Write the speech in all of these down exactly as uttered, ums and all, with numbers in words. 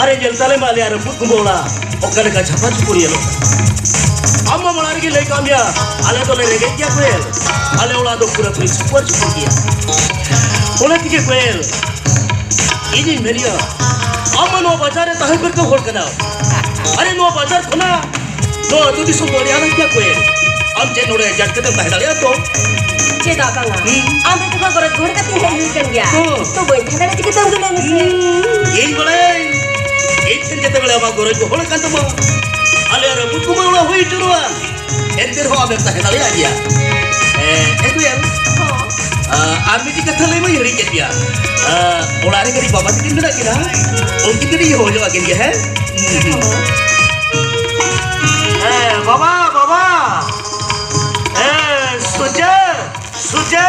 ᱟᱨᱮ ᱧᱮᱞ ᱛᱟᱞᱮ ᱢᱟ ᱟᱞᱮᱭᱟᱜ ᱨᱟᱹᱯᱩᱫ ᱠᱩᱢᱵᱟᱹ ᱚᱲᱟᱜ ᱚᱠᱟ ᱞᱮᱠᱟ ᱪᱷᱟᱯᱟ ᱪᱷᱩᱯᱩᱨ ᱧᱮᱞᱚᱜ ᱠᱟᱱᱟ᱾ ᱟᱢ ᱢᱟ ᱢᱟᱲᱟᱝ ᱨᱮᱜᱮ ᱞᱟᱹᱭ ᱠᱟᱜ ᱢᱮᱭᱟ, ᱟᱞᱮ ᱫᱚᱞᱮ ᱨᱮᱸᱜᱮᱡ ᱜᱮᱭᱟ ᱠᱚᱭᱮᱞ᱾ ᱟᱞᱮ ᱚᱲᱟᱜ ᱫᱚ ᱯᱩᱨᱟᱹ ᱯᱩᱨᱤ ᱪᱷᱩᱯᱩᱨ ᱪᱷᱩᱯᱩᱨ ᱜᱮᱭᱟ᱾ ᱚᱱᱟ ᱛᱮᱜᱮ ᱠᱚᱭᱮᱞ, ᱤᱧᱤᱧ ᱢᱮᱱᱮᱜᱼᱟ, ᱟᱢ ᱢᱟ ᱱᱚᱣᱟ ᱵᱟᱡᱟᱨ ᱨᱮ ᱛᱟᱦᱮᱸ ᱯᱟᱹᱨᱠᱟᱹᱣ ᱦᱚᱲ ᱠᱟᱱᱟᱢ᱾ ᱟᱨᱮ ᱱᱚᱣᱟ ᱵᱟᱡᱟᱨ ᱠᱷᱚᱱᱟᱜ ᱱᱚᱣᱟ ᱟᱹᱛᱩ ᱫᱤᱥᱚᱢ ᱫᱚ ᱟᱹᱰᱤ ᱟᱞᱟᱜ ᱜᱮᱭᱟ ᱠᱚᱭᱮᱞ᱾ ᱟᱢ ᱪᱮᱫ ᱱᱚᱰᱮ adjust ᱠᱟᱛᱮᱢ ᱛᱟᱦᱮᱸ ᱫᱟᱲᱮᱭᱟᱜᱼᱟ ᱛᱚ? ᱪᱮᱫᱟᱜ ᱵᱟᱝᱟ? ᱦᱩᱸ᱾ ᱟᱢ ᱫᱚ ᱛᱚᱠᱷᱚᱱ ᱜᱚᱨᱚᱡᱽ ᱜᱚᱦᱚᱲ ᱠᱟᱛᱮᱧ ᱦᱮᱡ ᱦᱩᱭ ᱠᱟᱱ ᱜᱮᱭᱟ᱾ ᱦᱩᱸ᱾ ᱛᱚ ᱵᱟᱹᱧ ᱛᱟᱦᱮᱸ ᱫᱟᱲᱮᱭᱟᱜᱼᱟ ᱪᱤᱠᱟᱹᱛᱮ ᱟᱢ ᱫᱚ ᱞᱟᱹᱭ ᱢᱮᱥᱮ? ᱦᱩᱸ᱾ ᱤᱧ ᱵᱟᱲᱟᱭᱟᱹᱧ᱾ ᱤᱧ ᱴᱷᱮᱱ ᱡᱮᱛᱮ ᱵᱮᱲᱟ ᱟᱢᱟᱜ ᱜᱚᱨᱚᱡᱽ ᱜᱚᱦᱚᱲ ᱟᱠᱟᱱ ᱛᱟᱢᱟ, ᱟᱞᱮᱭᱟᱜ ᱨᱟᱹᱯᱩᱫ ᱠᱚᱢᱟ ᱚᱲᱟᱜ ᱦᱩᱭ ᱩᱛᱟᱹᱨᱚᱜᱼᱟ᱾ ᱮᱱᱛᱮ ᱨᱮᱦᱚᱸ ᱟᱢᱮᱢ ᱛᱟᱦᱮᱸ ᱫᱟᱲᱮᱭᱟᱜ ᱜᱮᱭᱟ᱾ ᱮ, ᱮ ᱠᱚᱭᱮᱞ᱾ ᱦᱚᱸ᱾ ᱟ, ᱟᱨ ᱢᱤᱫᱴᱤᱡ ᱠᱟᱛᱷᱟ ᱞᱟᱹᱭ ᱢᱟᱧ ᱦᱤᱲᱤᱧ ᱠᱮᱫ ᱜᱮᱭᱟ᱾ ᱟ, ᱚᱲᱟᱜ ᱨᱮ ᱠᱟᱹᱴᱤᱡ ᱵᱟᱵᱟ ᱛᱟᱹᱠᱤᱱ ᱢᱮᱱᱟᱜ ᱠᱤᱱᱟ, ᱩᱱᱠᱤᱱ ᱠᱟᱹᱴᱤᱡ ᱦᱚᱦᱚ ᱧᱚᱜ ᱟᱹᱠᱤᱱ ᱜᱮ, ᱦᱮᱸ? ᱦᱮᱸ, ᱵᱟᱵᱟ, ᱵᱟᱵᱟ᱾ ᱦᱮᱸ, ᱥᱩᱡᱟ, ᱥᱩᱡᱟ᱾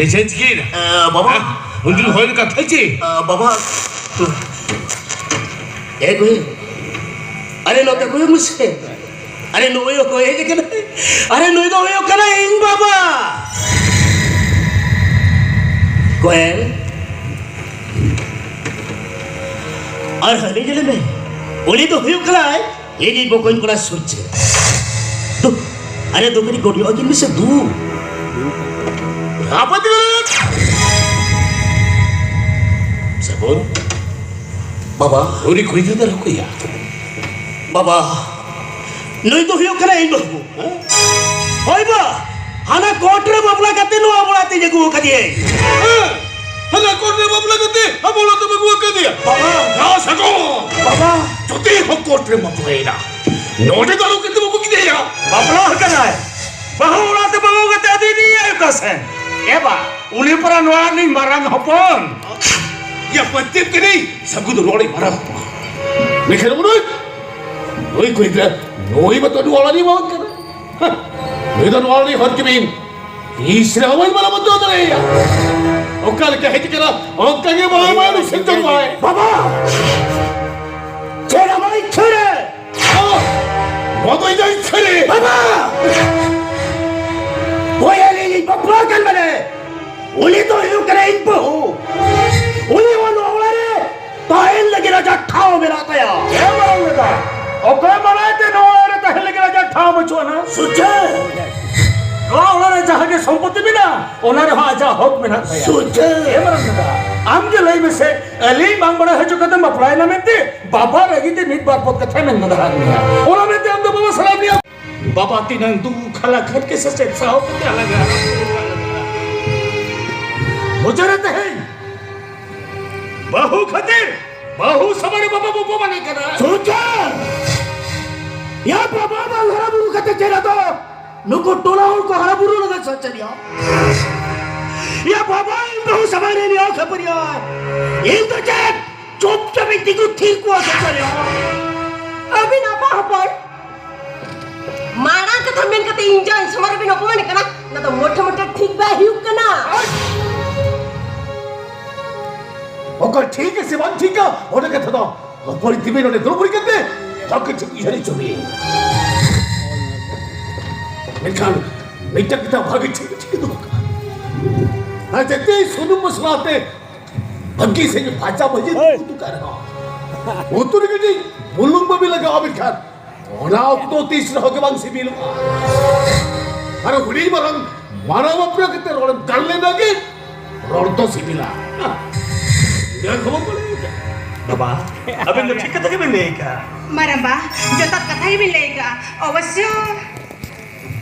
ᱮ, ᱪᱮᱫ ᱪᱤᱠᱟᱹᱭᱮᱱᱟ? ᱮ, ᱵᱟᱵᱟ᱾ ᱦᱮᱸ? ᱩᱱᱫᱤᱱ ᱦᱚᱭ ᱠᱟᱛᱷᱟ ᱪᱮᱫ? ᱮ, ᱵᱟᱵᱟ᱾ ᱮ, ᱜᱳᱭ᱾ ᱟᱨᱮ, ᱱᱚᱛᱮ ᱠᱚᱭᱚᱜ ᱢᱮᱥᱮ᱾ ᱟᱨᱮ, ᱱᱩᱭ ᱚᱠᱚᱭ ᱦᱮᱡ ᱟᱠᱟᱱᱟᱭ? ᱟᱨᱮ, ᱱᱩᱭ ᱫᱚ ᱦᱩᱭᱩᱜ ᱠᱟᱱᱟᱭ ᱤᱧ ᱵᱟᱵᱟ᱾ ᱠᱚᱭᱮᱞ, ᱟᱨ ᱦᱟᱹᱱᱤ ᱧᱮᱞᱮ ᱢᱮ, ᱩᱱᱤ ᱫᱚ ᱦᱩᱭᱩᱜ ᱠᱟᱱᱟᱭ ᱤᱧᱤᱡ ᱵᱚᱠᱚᱧ ᱠᱚᱲᱟ ᱥᱩᱨᱡᱟᱹ᱾ ᱫᱩ, ᱟᱨᱮ, ᱫᱩ ᱠᱟᱹᱴᱤᱡ ᱜᱚᱰ ᱧᱚᱜ ᱟᱹᱠᱤᱱ ᱢᱮᱥᱮ, ᱫᱩ᱾ ᱟᱯᱟᱛ ᱜᱚᱰ! ᱥᱟᱹᱜᱩᱱ᱾ ᱵᱟᱵᱟ᱾ ᱩᱱᱤ ᱠᱩᱲᱤ ᱜᱤᱫᱽᱨᱟᱹ ᱫᱚ ᱚᱠᱚᱭᱟ? ᱵᱟᱵᱟ, ᱱᱩᱭ ᱫᱚ ᱦᱩᱭᱩᱜ ᱠᱟᱱᱟ ᱤᱧ ᱵᱟᱹᱦᱩ᱾ ᱦᱮᱸ? ᱦᱳᱭ ᱵᱟ, ᱦᱟᱱᱟ ᱠᱳᱨᱴ ᱨᱮ ᱵᱟᱯᱞᱟ ᱠᱟᱛᱮ ᱱᱚᱣᱟ ᱚᱲᱟᱜ ᱛᱮᱧ ᱟᱹᱜᱩ ᱟᱠᱟᱫᱮᱭᱟᱹᱧ᱾ ᱦᱮᱸ, ᱦᱟᱱᱟ ᱠᱳᱨᱴ ᱨᱮ ᱵᱟᱯᱞᱟ ᱠᱟᱛᱮ ᱟᱵᱚ ᱚᱲᱟᱜ ᱛᱮᱢ ᱟᱹᱜᱩ ᱟᱠᱟᱫᱮᱭᱟ? ᱵᱟᱵᱟ᱾ ᱱᱟ ᱥᱟᱜᱚ᱾ ᱵᱟᱵᱟ᱾ ᱡᱩᱫᱤ ᱦᱚᱸ ᱠᱳᱨᱴ ᱨᱮ ᱵᱟᱯᱞᱟᱭᱮᱱᱟ, ᱱᱚᱰᱮ ᱫᱚ ᱟᱞᱚ ᱠᱤᱱᱛᱩ ᱵᱟᱹᱵᱩ ᱜᱤᱫᱽᱨᱟᱹᱭᱟ᱾ ᱵᱟᱯᱞᱟ ᱟᱠᱟᱱᱟᱭ᱾ ᱵᱟᱹᱦᱩ ᱚᱲᱟᱜ ᱛᱮ ᱵᱟᱹᱦᱩ ᱠᱟᱛᱮ ᱟᱹᱫᱤ ᱱᱤᱭᱟᱹ ᱚᱠᱟ ᱥᱮᱱ? ᱮ ᱵᱟ, ᱩᱱᱤ ᱯᱟᱨᱟ ᱱᱚᱣᱟ ᱨᱤᱱᱤᱡ ᱢᱟᱨᱟᱝ ᱦᱚᱯᱚᱱ᱾ ᱭᱟ, ᱯᱟᱹᱛᱤᱢ ᱠᱟᱹᱱᱟᱹᱧ, ᱥᱟᱹᱜᱩ ᱫᱚ ᱱᱚᱣᱟ ᱨᱤᱱᱤᱡ ᱢᱟᱨᱟᱝ ᱦᱚᱯᱚᱱ᱾ ᱢᱮᱱᱠᱷᱟᱱ ᱩᱱᱤ, ᱱᱩᱭ ᱠᱩᱲᱤ ᱜᱤᱫᱽᱨᱟᱹ, ᱱᱩᱭ ᱢᱟᱛᱚ ᱱᱚᱣᱟ ᱨᱤᱱᱤᱡ ᱵᱟᱝ ᱠᱟᱱᱟ᱾ ᱦᱟᱸ, ᱱᱩᱭ ᱫᱚ ᱱᱚᱣᱟ ᱨᱤᱱᱤᱡ ᱦᱚᱲ ᱠᱤᱢᱤᱱ ᱛᱤᱥ ᱨᱮᱦᱚᱸ ᱵᱟᱹᱧ ᱢᱟᱱᱟᱣ ᱵᱟᱛᱟᱣ ᱫᱟᱲᱮᱭᱟᱭᱟ᱾ ᱚᱠᱟ ᱞᱮᱠᱟ ᱦᱮᱡ ᱠᱟᱱᱟ, ᱚᱱᱠᱟ ᱜᱮ ᱵᱟᱭ ᱵᱟᱭ ᱥᱮᱴᱮᱨ ᱵᱟᱭ᱾ ᱵᱟᱵᱟ! ᱪᱮᱫ ᱟᱢᱟᱜ ᱤᱪᱪᱷᱟᱹ ᱨᱮ? ᱱᱚᱣᱟ ᱫᱚ ᱤᱧᱟᱹᱜ ᱤᱪᱪᱷᱟᱹ ᱨᱮ᱾ ᱵᱟᱵᱟ! ᱵᱚᱭᱦᱟ ᱞᱟᱹᱜᱤᱫ ᱵᱟᱯᱞᱟ ᱠᱟᱱ ᱢᱟᱱᱮ, ᱩᱱᱤ ᱫᱚ ᱦᱩᱭᱩᱜ ᱠᱟᱱᱟ ᱤᱧ ᱵᱟᱹᱦᱩ᱾ ᱩᱱᱤ ᱦᱚᱸ ᱱᱚᱣᱟ ᱚᱲᱟᱜ ᱨᱮ ᱛᱟᱦᱮᱱ ᱞᱟᱹᱜᱤᱫ ᱟᱡᱟᱜ ᱴᱷᱟᱶ ᱢᱮᱱᱟᱜ ᱛᱟᱭᱟ᱾ ᱦᱮᱸ, ᱢᱟᱨᱟᱝ ᱫᱟᱫᱟ, ᱚᱠᱚᱭ ᱢᱟᱱᱟᱭ ᱛᱮ ᱱᱚᱣᱟ ᱚᱲᱟᱜ ᱨᱮ ᱛᱟᱦᱮᱱ ᱞᱟᱹᱜᱤᱫ ᱟᱡᱟᱜ ᱴᱷᱟᱶ ᱵᱟᱹᱪᱩᱜ ᱟᱱᱟ? ᱥᱩᱡᱟ! ᱱᱚᱣᱟ ᱚᱲᱟᱜ ᱨᱮ ᱡᱟᱦᱟᱸ ᱜᱮ ᱥᱚᱢᱯᱚᱛᱤ ᱢᱮᱱᱟᱜᱼᱟ, ᱚᱱᱟ ᱨᱮᱦᱚᱸ ᱟᱡᱟᱜ ᱦᱚᱠ ᱢᱮᱱᱟᱜ ᱛᱟᱭᱟ᱾ ᱥᱩᱡᱟ! ᱦᱮᱸ, ᱢᱟᱨᱟᱝ ᱫᱟᱫᱟ, ᱟᱢ ᱜᱮ ᱞᱟᱹᱭ ᱢᱮᱥᱮ, ᱟᱹᱞᱤᱧ ᱵᱟᱝ ᱵᱟᱲᱟᱭ ᱦᱚᱪᱚ ᱠᱟᱛᱮ ᱵᱟᱯᱞᱟᱭᱮᱱᱟ ᱢᱮᱱᱛᱮ ᱵᱟᱵᱟ ᱨᱟᱹᱜᱤ ᱛᱮ ᱢᱤᱫ ᱵᱟᱨ ᱯᱚᱫ ᱠᱟᱛᱷᱟᱭ ᱢᱮᱱ ᱜᱚᱫ ᱟᱠᱟᱫ ᱢᱮᱭᱟ᱾ ᱚᱱᱟ ᱢᱮᱱᱛᱮ ᱟᱢ ᱫᱚ ᱵᱟᱵᱟ ᱥᱟᱞᱟᱜ ᱨᱮᱭᱟᱜ ᱵᱟᱵᱟ ᱛᱤᱱᱟᱹᱝ ᱫᱩᱠ ᱦᱟᱞᱟ ᱠᱷᱟᱱ ᱠᱮ ᱥᱮ ᱪᱮᱫ ᱥᱟᱶ ᱠᱟᱛᱮ ᱟᱞᱟᱜᱟ᱾ ᱢᱚᱪᱟᱨᱮ ᱛᱮᱦᱮᱧ ᱵᱟᱹᱦᱩ ᱠᱷᱟᱹᱛᱤᱨ ᱵᱟᱹᱦᱩ ᱥᱟᱢᱟᱝ ᱨᱮ ᱵᱟᱵᱟ ᱵᱚ ᱚᱯᱚᱢᱟᱱᱮ ᱠᱟᱱᱟ᱾ ᱥᱩᱡᱟ! ᱭᱟ ᱵᱟᱵᱟ ᱵᱟᱝ ᱦᱟᱨᱟ ᱵᱩᱨᱩ ᱠᱟᱛᱮ ᱪᱮᱫ ᱟᱫᱚ? ᱱᱩᱠᱩ ᱴᱚᱞᱟ ᱦᱚᱲ ᱠᱚ ᱦᱟᱨᱟ ᱵᱩᱨᱩ ᱞᱟᱹᱜᱤᱫ ᱥᱚᱪᱟᱨᱤᱭᱟ᱾ ᱭᱟ ᱵᱟᱵᱟ ᱤᱧ ᱵᱟᱹᱦᱩ ᱥᱟᱢᱟᱝ ᱨᱮ ᱱᱤᱭᱟᱹ ᱠᱷᱟᱹᱯᱟᱹᱨᱤᱭᱟ᱾ ᱤᱧ ᱫᱚ ᱪᱮᱫ ᱪᱩᱯᱪᱟᱯ ᱤᱧ ᱛᱤᱸᱜᱩ ᱛᱷᱤᱨ ᱠᱚᱜᱼᱟ ᱥᱚᱪᱟᱨᱤᱭᱟ᱾ ᱟᱹᱵᱤᱱ ᱟᱯᱟ ᱦᱚᱯᱚᱱ ᱢᱟᱲᱟᱝ ᱠᱟᱛᱷᱟ ᱢᱮᱱ ᱠᱟᱛᱮ ᱤᱧ ᱡᱟᱶᱟᱭ ᱥᱟᱢᱟᱝ ᱨᱮᱵᱤᱱ ᱚᱯᱚᱢᱟᱱᱮ ᱠᱟᱱᱟ, ᱚᱱᱟ ᱫᱚ ᱢᱚᱴᱷᱮ ᱢᱚᱴᱷᱮ ᱴᱷᱤᱠ ᱵᱟᱭ ᱦᱩᱭᱩᱜ ᱠᱟᱱᱟ᱾ ᱚᱠᱚᱭ ᱴᱷᱤᱠ ᱥᱮ ᱵᱟᱝ ᱴᱷᱤᱠᱟ, ᱚᱱᱟ ᱠᱟᱛᱷᱟ ᱫᱚ ᱚᱠᱚᱭ ᱛᱤᱢᱤ ᱱᱚᱰᱮ ᱫᱩᱲᱩᱵ ᱦᱩᱭ ᱠᱟᱛᱮ ᱵᱷᱟᱜᱮ ᱴᱷᱤᱠ ᱩᱭᱦᱟᱹᱨ ᱦᱚᱪᱚ ᱢᱮ᱾ ᱢᱮᱱᱠᱷᱟᱱ ᱢᱤᱫᱴᱟᱝ ᱠᱟᱛᱷᱟ ᱵᱷᱟᱜᱮ ᱴᱷᱤᱠ ᱴᱷᱤᱠ ᱫᱚᱦᱚ ᱠᱟᱜᱼᱟ᱾ ᱟᱨ ᱡᱮᱛᱮ ᱥᱩᱱᱩᱢ ᱢᱚᱥᱞᱟ ᱛᱮ ᱵᱷᱟᱹᱜᱤ ᱥᱮ ᱯᱷᱟᱪᱟ ᱵᱷᱟᱹᱡᱤ ᱦᱳᱭ᱾ ᱩᱛᱩ ᱠᱟᱜ ᱨᱮᱦᱚᱸ, ᱩᱛᱩ ᱨᱮ ᱠᱟᱹᱴᱤᱡ ᱵᱩᱞᱩᱝ ᱵᱟᱹᱵᱤ ᱞᱟᱜᱟᱣᱟ, ᱢᱮᱱᱠᱷᱟᱱ ᱚᱱᱟ ᱚᱠᱛᱚ ᱛᱤᱥ ᱨᱮᱦᱚᱸ ᱜᱮ ᱵᱟᱝ ᱥᱤᱵᱤᱞᱚᱜᱼᱟ᱾ ᱟᱨ ᱦᱩᱰᱤᱧ ᱢᱟᱨᱟᱝ ᱢᱟᱱᱟᱣ ᱵᱟᱯᱞᱟ ᱠᱟᱛᱮ ᱨᱚᱲᱮᱢ ᱜᱟᱱ ᱞᱮᱱᱟ ᱜᱮ, ᱨᱚᱲ ᱫᱚ ᱥᱤᱵᱤᱞᱟ᱾ ᱤᱱᱟᱹ ᱠᱷᱚᱵᱚᱨ ᱠᱚ ᱞᱟᱹᱭ ᱠᱮᱫᱟ᱾ ᱵᱟᱵᱟ, ᱟᱵᱤᱱ ᱫᱚ ᱴᱷᱤᱠ ᱠᱟᱛᱷᱟ ᱜᱮᱵᱤᱱ ᱞᱟᱹᱭ ᱠᱟᱜᱼᱟ᱾ ᱢᱟᱨᱟᱝᱵᱟ, ᱡᱚᱛᱷᱟᱛ ᱠᱟᱛᱷᱟ ᱜᱮᱵᱤᱱ ᱞᱟᱹᱭ ᱠᱟᱜᱼᱟ᱾ ᱚᱵᱚᱥᱥᱚ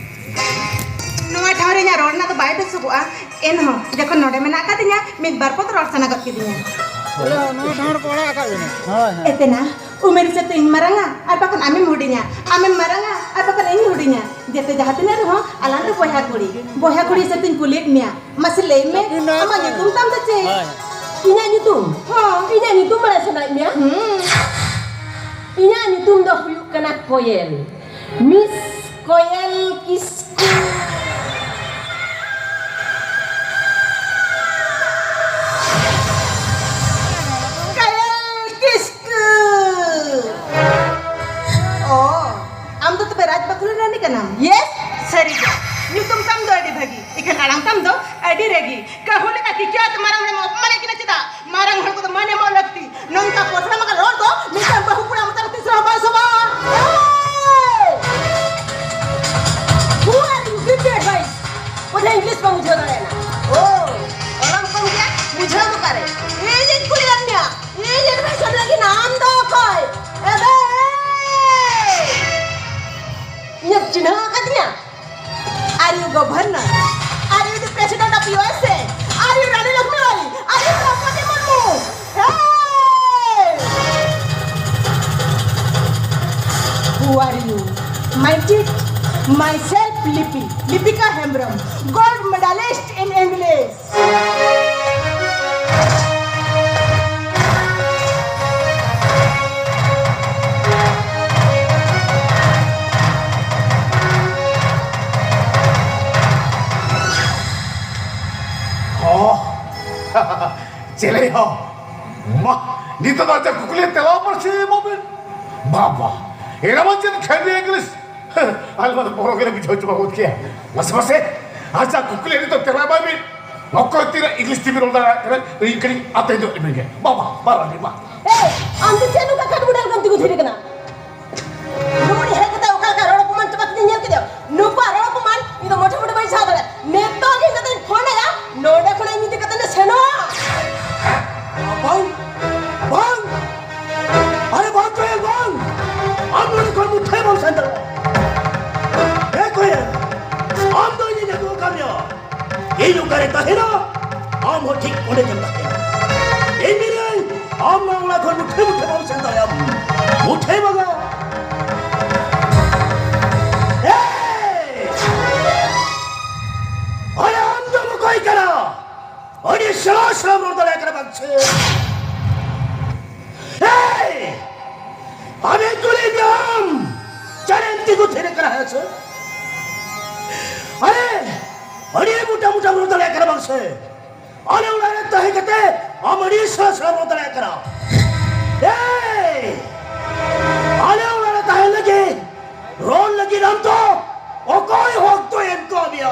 ᱱᱚᱣᱟ ᱴᱷᱟᱶ ᱨᱮ ᱤᱧᱟᱹᱜ ᱨᱚᱲ ᱨᱮᱱᱟᱜ ᱫᱚ ᱵᱟᱭ ᱵᱮᱥᱚᱜᱚᱜᱼᱟ᱾ ᱮᱱᱦᱚᱸ ᱡᱚᱠᱷᱚᱱ ᱱᱚᱰᱮ ᱢᱮᱱᱟᱜ ᱟᱠᱟᱫᱤᱧᱟ, ᱢᱤᱫ ᱵᱟᱨ ᱯᱚᱫ ᱨᱚᱲ ᱥᱟᱱᱟ ᱜᱚᱫ ᱠᱤᱫᱤᱧᱟ᱾ ᱵᱚᱞᱮ ᱱᱚᱣᱟ ᱴᱷᱟᱶ ᱨᱮᱠᱚ ᱟᱲᱟᱜ ᱟᱠᱟᱫ ᱵᱮᱱᱟ᱾ ᱦᱳᱭ, ᱦᱳᱭ᱾ ᱮᱛᱮᱱᱟ, ᱩᱢᱮᱨ ᱦᱤᱥᱟᱹᱵ ᱛᱮ ᱤᱧ ᱢᱟᱨᱟᱝᱟ, ᱟᱨ ᱵᱟᱠᱷᱟᱱ ᱟᱢᱮᱢ ᱦᱩᱰᱤᱧᱟ, ᱟᱢᱮᱢ ᱢᱟᱨᱟᱝᱟ, ᱟᱨ ᱵᱟᱠᱷᱟᱱ ᱤᱧ ᱦᱩᱰᱤᱧᱟ᱾ ᱡᱮᱛᱮ ᱡᱟᱦᱟᱸ ᱛᱤᱱᱟᱹᱜ ᱨᱮᱦᱚᱸ ᱟᱞᱟᱝ ᱫᱚ ᱵᱚᱭᱦᱟ ᱠᱩᱲᱤ, ᱵᱚᱭᱦᱟ ᱠᱩᱲᱤ ᱦᱤᱥᱟᱹᱵ ᱛᱤᱧ ᱠᱩᱞᱤᱭᱮᱫ ᱢᱮᱭᱟ᱾ ᱢᱟᱥᱮ ᱞᱟᱹᱭ ᱢᱮ, ᱟᱢᱟᱜ ᱧᱩᱛᱩᱢ ᱛᱟᱢ ᱫᱚ ᱪᱮᱫ? ᱦᱳᱭ᱾ ᱤᱧᱟᱹᱜ ᱧᱩᱛᱩᱢ? ᱦᱚᱸ᱾ ᱤᱧᱟᱹᱜ ᱧᱩᱛᱩᱢ ᱵᱟᱲᱟᱭ ᱥᱟᱱᱟᱭᱮᱫ ᱢᱮᱭᱟ? ᱦᱩᱸ᱾ ᱤᱧᱟᱹᱜ ᱧᱩᱛᱩᱢ ᱫᱚ ᱦᱩᱭᱩᱜ ᱠᱟᱱᱟ ᱠᱚᱭᱮᱞ᱾ ᱢᱤᱥ ᱠᱚᱭᱮᱞ ᱠᱤᱥᱠᱩ᱾ ᱵᱟᱠᱷᱳᱞ ᱨᱟᱹᱱᱤ ᱠᱟᱱᱟᱢ? ᱭᱮᱥ, ᱥᱟᱹᱨᱤ ᱜᱮ᱾ ᱧᱩᱛᱩᱢ ᱛᱟᱢ ᱫᱚ ᱟᱹᱰᱤ ᱵᱷᱟᱹᱜᱤ, ᱤᱠᱷᱟᱹᱱ ᱟᱲᱟᱝ ᱛᱟᱢ ᱫᱚ ᱟᱹᱰᱤ ᱨᱟᱹᱜᱤ᱾ ᱠᱟᱹᱦᱩ ᱞᱮᱠᱟ ᱠᱤᱠᱭᱟᱹᱣ ᱛᱮ ᱢᱟᱨᱟᱝ ᱦᱚᱲᱮᱢ ᱚᱯᱚᱢᱟᱱᱮᱫ ᱠᱤᱱᱟ ᱪᱮᱫᱟᱜ? ᱢᱟᱨᱟᱝ ᱦᱚᱲ ᱠᱚᱫᱚ ᱢᱟᱹᱱ ᱮᱢᱚᱜ ᱞᱟᱹᱠᱛᱤ᱾ ᱱᱚᱝᱠᱟ ᱯᱚᱥᱲᱟ ᱢᱟᱠᱟ ᱨᱚᱲ ᱫᱚ ᱢᱤᱫᱴᱟᱝ ᱵᱟᱹᱦᱩ ᱠᱩᱲᱤ ᱟᱢ ᱪᱮᱛᱟᱱ ᱛᱤᱥ ᱨᱮᱦᱚᱸ ᱵᱟᱭ ᱥᱚᱵᱷᱟᱜᱼᱟ᱾ Hey! Who are you? Give me advice. ᱚᱡᱷᱟ English ᱵᱟᱢ ᱵᱩᱡᱷᱟᱹᱣ ᱫᱟᱲᱮᱭᱟᱜᱼᱟ? ᱳ, ᱚᱞᱚᱢ ᱠᱚᱢ ᱜᱮᱭᱟ, ᱵᱩᱡᱷᱟᱹᱣ ᱫᱚ ᱚᱠᱟᱨᱮ? ᱤᱧᱤᱧ ᱠᱩᱞᱤ ᱞᱮᱫ ᱢᱮᱭᱟ, ᱤᱧ advice ᱮᱢ ᱞᱟᱹᱜᱤᱫ ᱟᱢ ᱫᱚ ᱚᱠᱚᱭ? ᱮᱵᱮ! ᱤᱧᱮᱢ ᱪᱤᱱᱦᱟᱹᱣ ᱟᱠᱟᱫᱤᱧᱟ? Are you governor? Are you the president of U S A? Are you Rani Lakshmi Bai? Are you Draupadi Murmu? Hey! Who are you? My tit, myself Lipi, Lipika Hembrom, gold medalist in English. ᱦᱚᱸ᱾ ᱪᱮᱞᱮ ᱦᱚᱸ᱾ ᱢᱟ, ᱱᱤᱛᱚᱜ ᱫᱚ ᱟᱪᱪᱷᱟ ᱠᱩᱠᱞᱤ ᱛᱮᱞᱟ ᱯᱟᱹᱨᱥᱤ ᱮᱢᱚᱜ ᱵᱤᱱ᱾ ᱵᱟᱵᱟ, ᱮᱱᱟ ᱢᱟ ᱪᱮᱫ ᱠᱷᱟᱹᱞᱤ English? ᱟᱞᱮ ᱢᱟ ᱵᱚᱲᱚ ᱜᱮᱞᱮ ᱵᱩᱡᱷᱟᱹᱣ ᱪᱟᱵᱟ ᱜᱚᱫ ᱠᱮᱭᱟ᱾ ᱢᱟᱥᱮ, ᱢᱟᱥᱮ, ᱟᱪᱪᱷᱟ, ᱠᱩᱠᱞᱤ ᱱᱤᱛᱚᱜ ᱛᱮᱞᱟ ᱮᱢᱟᱭ ᱵᱤᱱ᱾ ᱚᱠᱚᱭ ᱛᱤᱱᱟᱹᱜ English ᱛᱮᱵᱤᱱ ᱨᱚᱲ ᱫᱟᱲᱮᱭᱟᱜ ᱠᱟᱱᱟ, ᱤᱧ ᱠᱟᱹᱴᱤᱡ ᱟᱛᱮ ᱧᱚᱜ ᱞᱤᱧ ᱜᱮ᱾ ᱵᱟᱵᱟ, ᱵᱟᱵᱟ, ᱵᱟᱵᱟ᱾ ᱮᱭ, ᱟᱢ ᱫᱚ ᱪᱮᱫ ᱱᱚᱝᱠᱟ ᱠᱟᱴ ᱵᱚᱰᱟᱞ ᱠᱟᱱ ᱛᱮᱠᱚ ᱛᱷᱤᱨ ᱠᱟᱱᱟ? ᱱᱩᱭ ᱦᱮᱡ ᱠᱟᱛᱮ ᱚᱠᱟ ᱞᱮᱠᱟ ᱨᱚᱲ ᱚᱯᱚᱢᱟᱱ ᱪᱟᱵᱟ ᱠᱟᱛᱮ ᱧᱮᱞ ᱠᱮᱫᱮᱭᱟ? ᱱᱩᱠᱩᱣᱟᱜ ᱨᱚᱲ ᱚᱯᱚᱢᱟᱱ ᱤᱧ ᱫᱚ ᱢᱚᱴᱷᱮ ᱢᱚᱴᱷᱮ ᱵᱟᱹᱧ ᱥᱟᱦᱟᱣ ᱫᱟᱲᱮᱭᱟᱜᱼᱟ᱾ ᱱᱤᱛᱚᱜ ᱜᱮ ᱤᱧ ᱫᱟᱫᱟᱧ ᱯᱷᱳᱱ ᱟᱭᱟ, ᱱᱚᱰᱮ ᱠᱷᱚᱱᱟᱜ ᱤᱧ ᱤᱫᱤ ᱠᱟᱛᱮ ᱞᱮ ᱥᱮᱱᱚᱜᱼᱟ᱾ ᱵᱟᱝ, ᱵᱟᱝ, ᱟᱨᱮ ᱵᱟᱝ ᱠᱚᱭᱮᱞ ᱵᱟᱝ, ᱟᱢ ᱱᱚᱰᱮ ᱠᱷᱚᱱ ᱢᱩᱴᱷᱟᱹᱭ ᱵᱟᱢ ᱥᱮᱱ ᱫᱟᱲᱮᱭᱟᱜᱼᱟ᱾ ᱦᱮᱸ ᱠᱚᱭᱮᱞ, ᱟᱢ ᱫᱚ ᱤᱧᱤᱧ ᱟᱹᱜᱩ ᱟᱠᱟᱫ ᱢᱮᱭᱟ᱾ ᱤᱧ ᱚᱠᱟᱨᱮ ᱛᱟᱦᱮᱱᱟ, ᱟᱢ ᱦᱚᱸ ᱴᱷᱤᱠ ᱚᱸᱰᱮ ᱜᱮᱢ ᱛᱟᱦᱮᱱᱟ᱾ ᱤᱧ ᱢᱮᱱᱟᱹᱧ, ᱟᱢ ᱱᱚᱣᱟ ᱚᱲᱟᱜ ᱠᱷᱚᱱ ᱢᱩᱴᱷᱟᱹᱭ ᱢᱩᱴᱷᱟᱹᱭ ᱵᱟᱢ ᱥᱮᱱ ᱫᱟᱲᱮᱭᱟᱜᱼᱟ᱾ ᱢᱩᱴᱷᱟᱹᱭ ᱵᱟᱝᱟ᱾ ᱮᱭ! ᱟᱨᱮ ᱟᱢ ᱫᱚᱢ ᱚᱠᱚᱭ ᱠᱟᱱᱟ? ᱟᱹᱰᱤ ᱥᱮᱬᱟ ᱥᱮᱬᱟᱢ ᱨᱚᱲ ᱫᱟᱲᱮᱭᱟᱜ ᱠᱟᱱᱟ ᱵᱟᱝ ᱥᱮ? ᱮᱭ! ᱟᱢᱮᱧ ᱠᱩᱞᱤᱭᱮᱫ ᱢᱮᱭᱟ ᱟᱢ, ᱪᱮᱫ ᱮᱢ ᱛᱤᱸᱜᱩ ᱛᱷᱤᱨ ᱠᱟᱱᱟ, ᱦᱮᱸ ᱥᱮ? ᱟᱨᱮ, ᱟᱹᱰᱤ ᱢᱚᱴᱟ ᱢᱚᱴᱟᱢ ᱨᱚᱲ ᱫᱟᱲᱮᱭᱟᱜ ᱠᱟᱱᱟ ᱵᱟᱝ ᱥᱮ? ᱟᱞᱮ ᱚᱲᱟᱜ ᱨᱮ ᱛᱟᱦᱮᱸ ᱠᱟᱛᱮ ᱟᱢ ᱟᱹᱰᱤ ᱥᱮᱬᱟ ᱥᱮᱬᱟᱢ ᱨᱚᱲ ᱫᱟᱲᱮᱭᱟᱜ ᱠᱟᱱᱟ᱾ ᱮᱭ! ᱟᱞᱮ ᱚᱲᱟᱜ ᱨᱮ ᱛᱟᱦᱮᱸ ᱞᱟᱹᱜᱤᱫ ᱨᱚᱲ ᱞᱟᱹᱜᱤᱫ ᱟᱢ ᱫᱚ ᱚᱠᱚᱭ ᱦᱚᱠ ᱫᱚᱭ ᱮᱢ ᱠᱟᱣᱫ ᱢᱮᱭᱟ?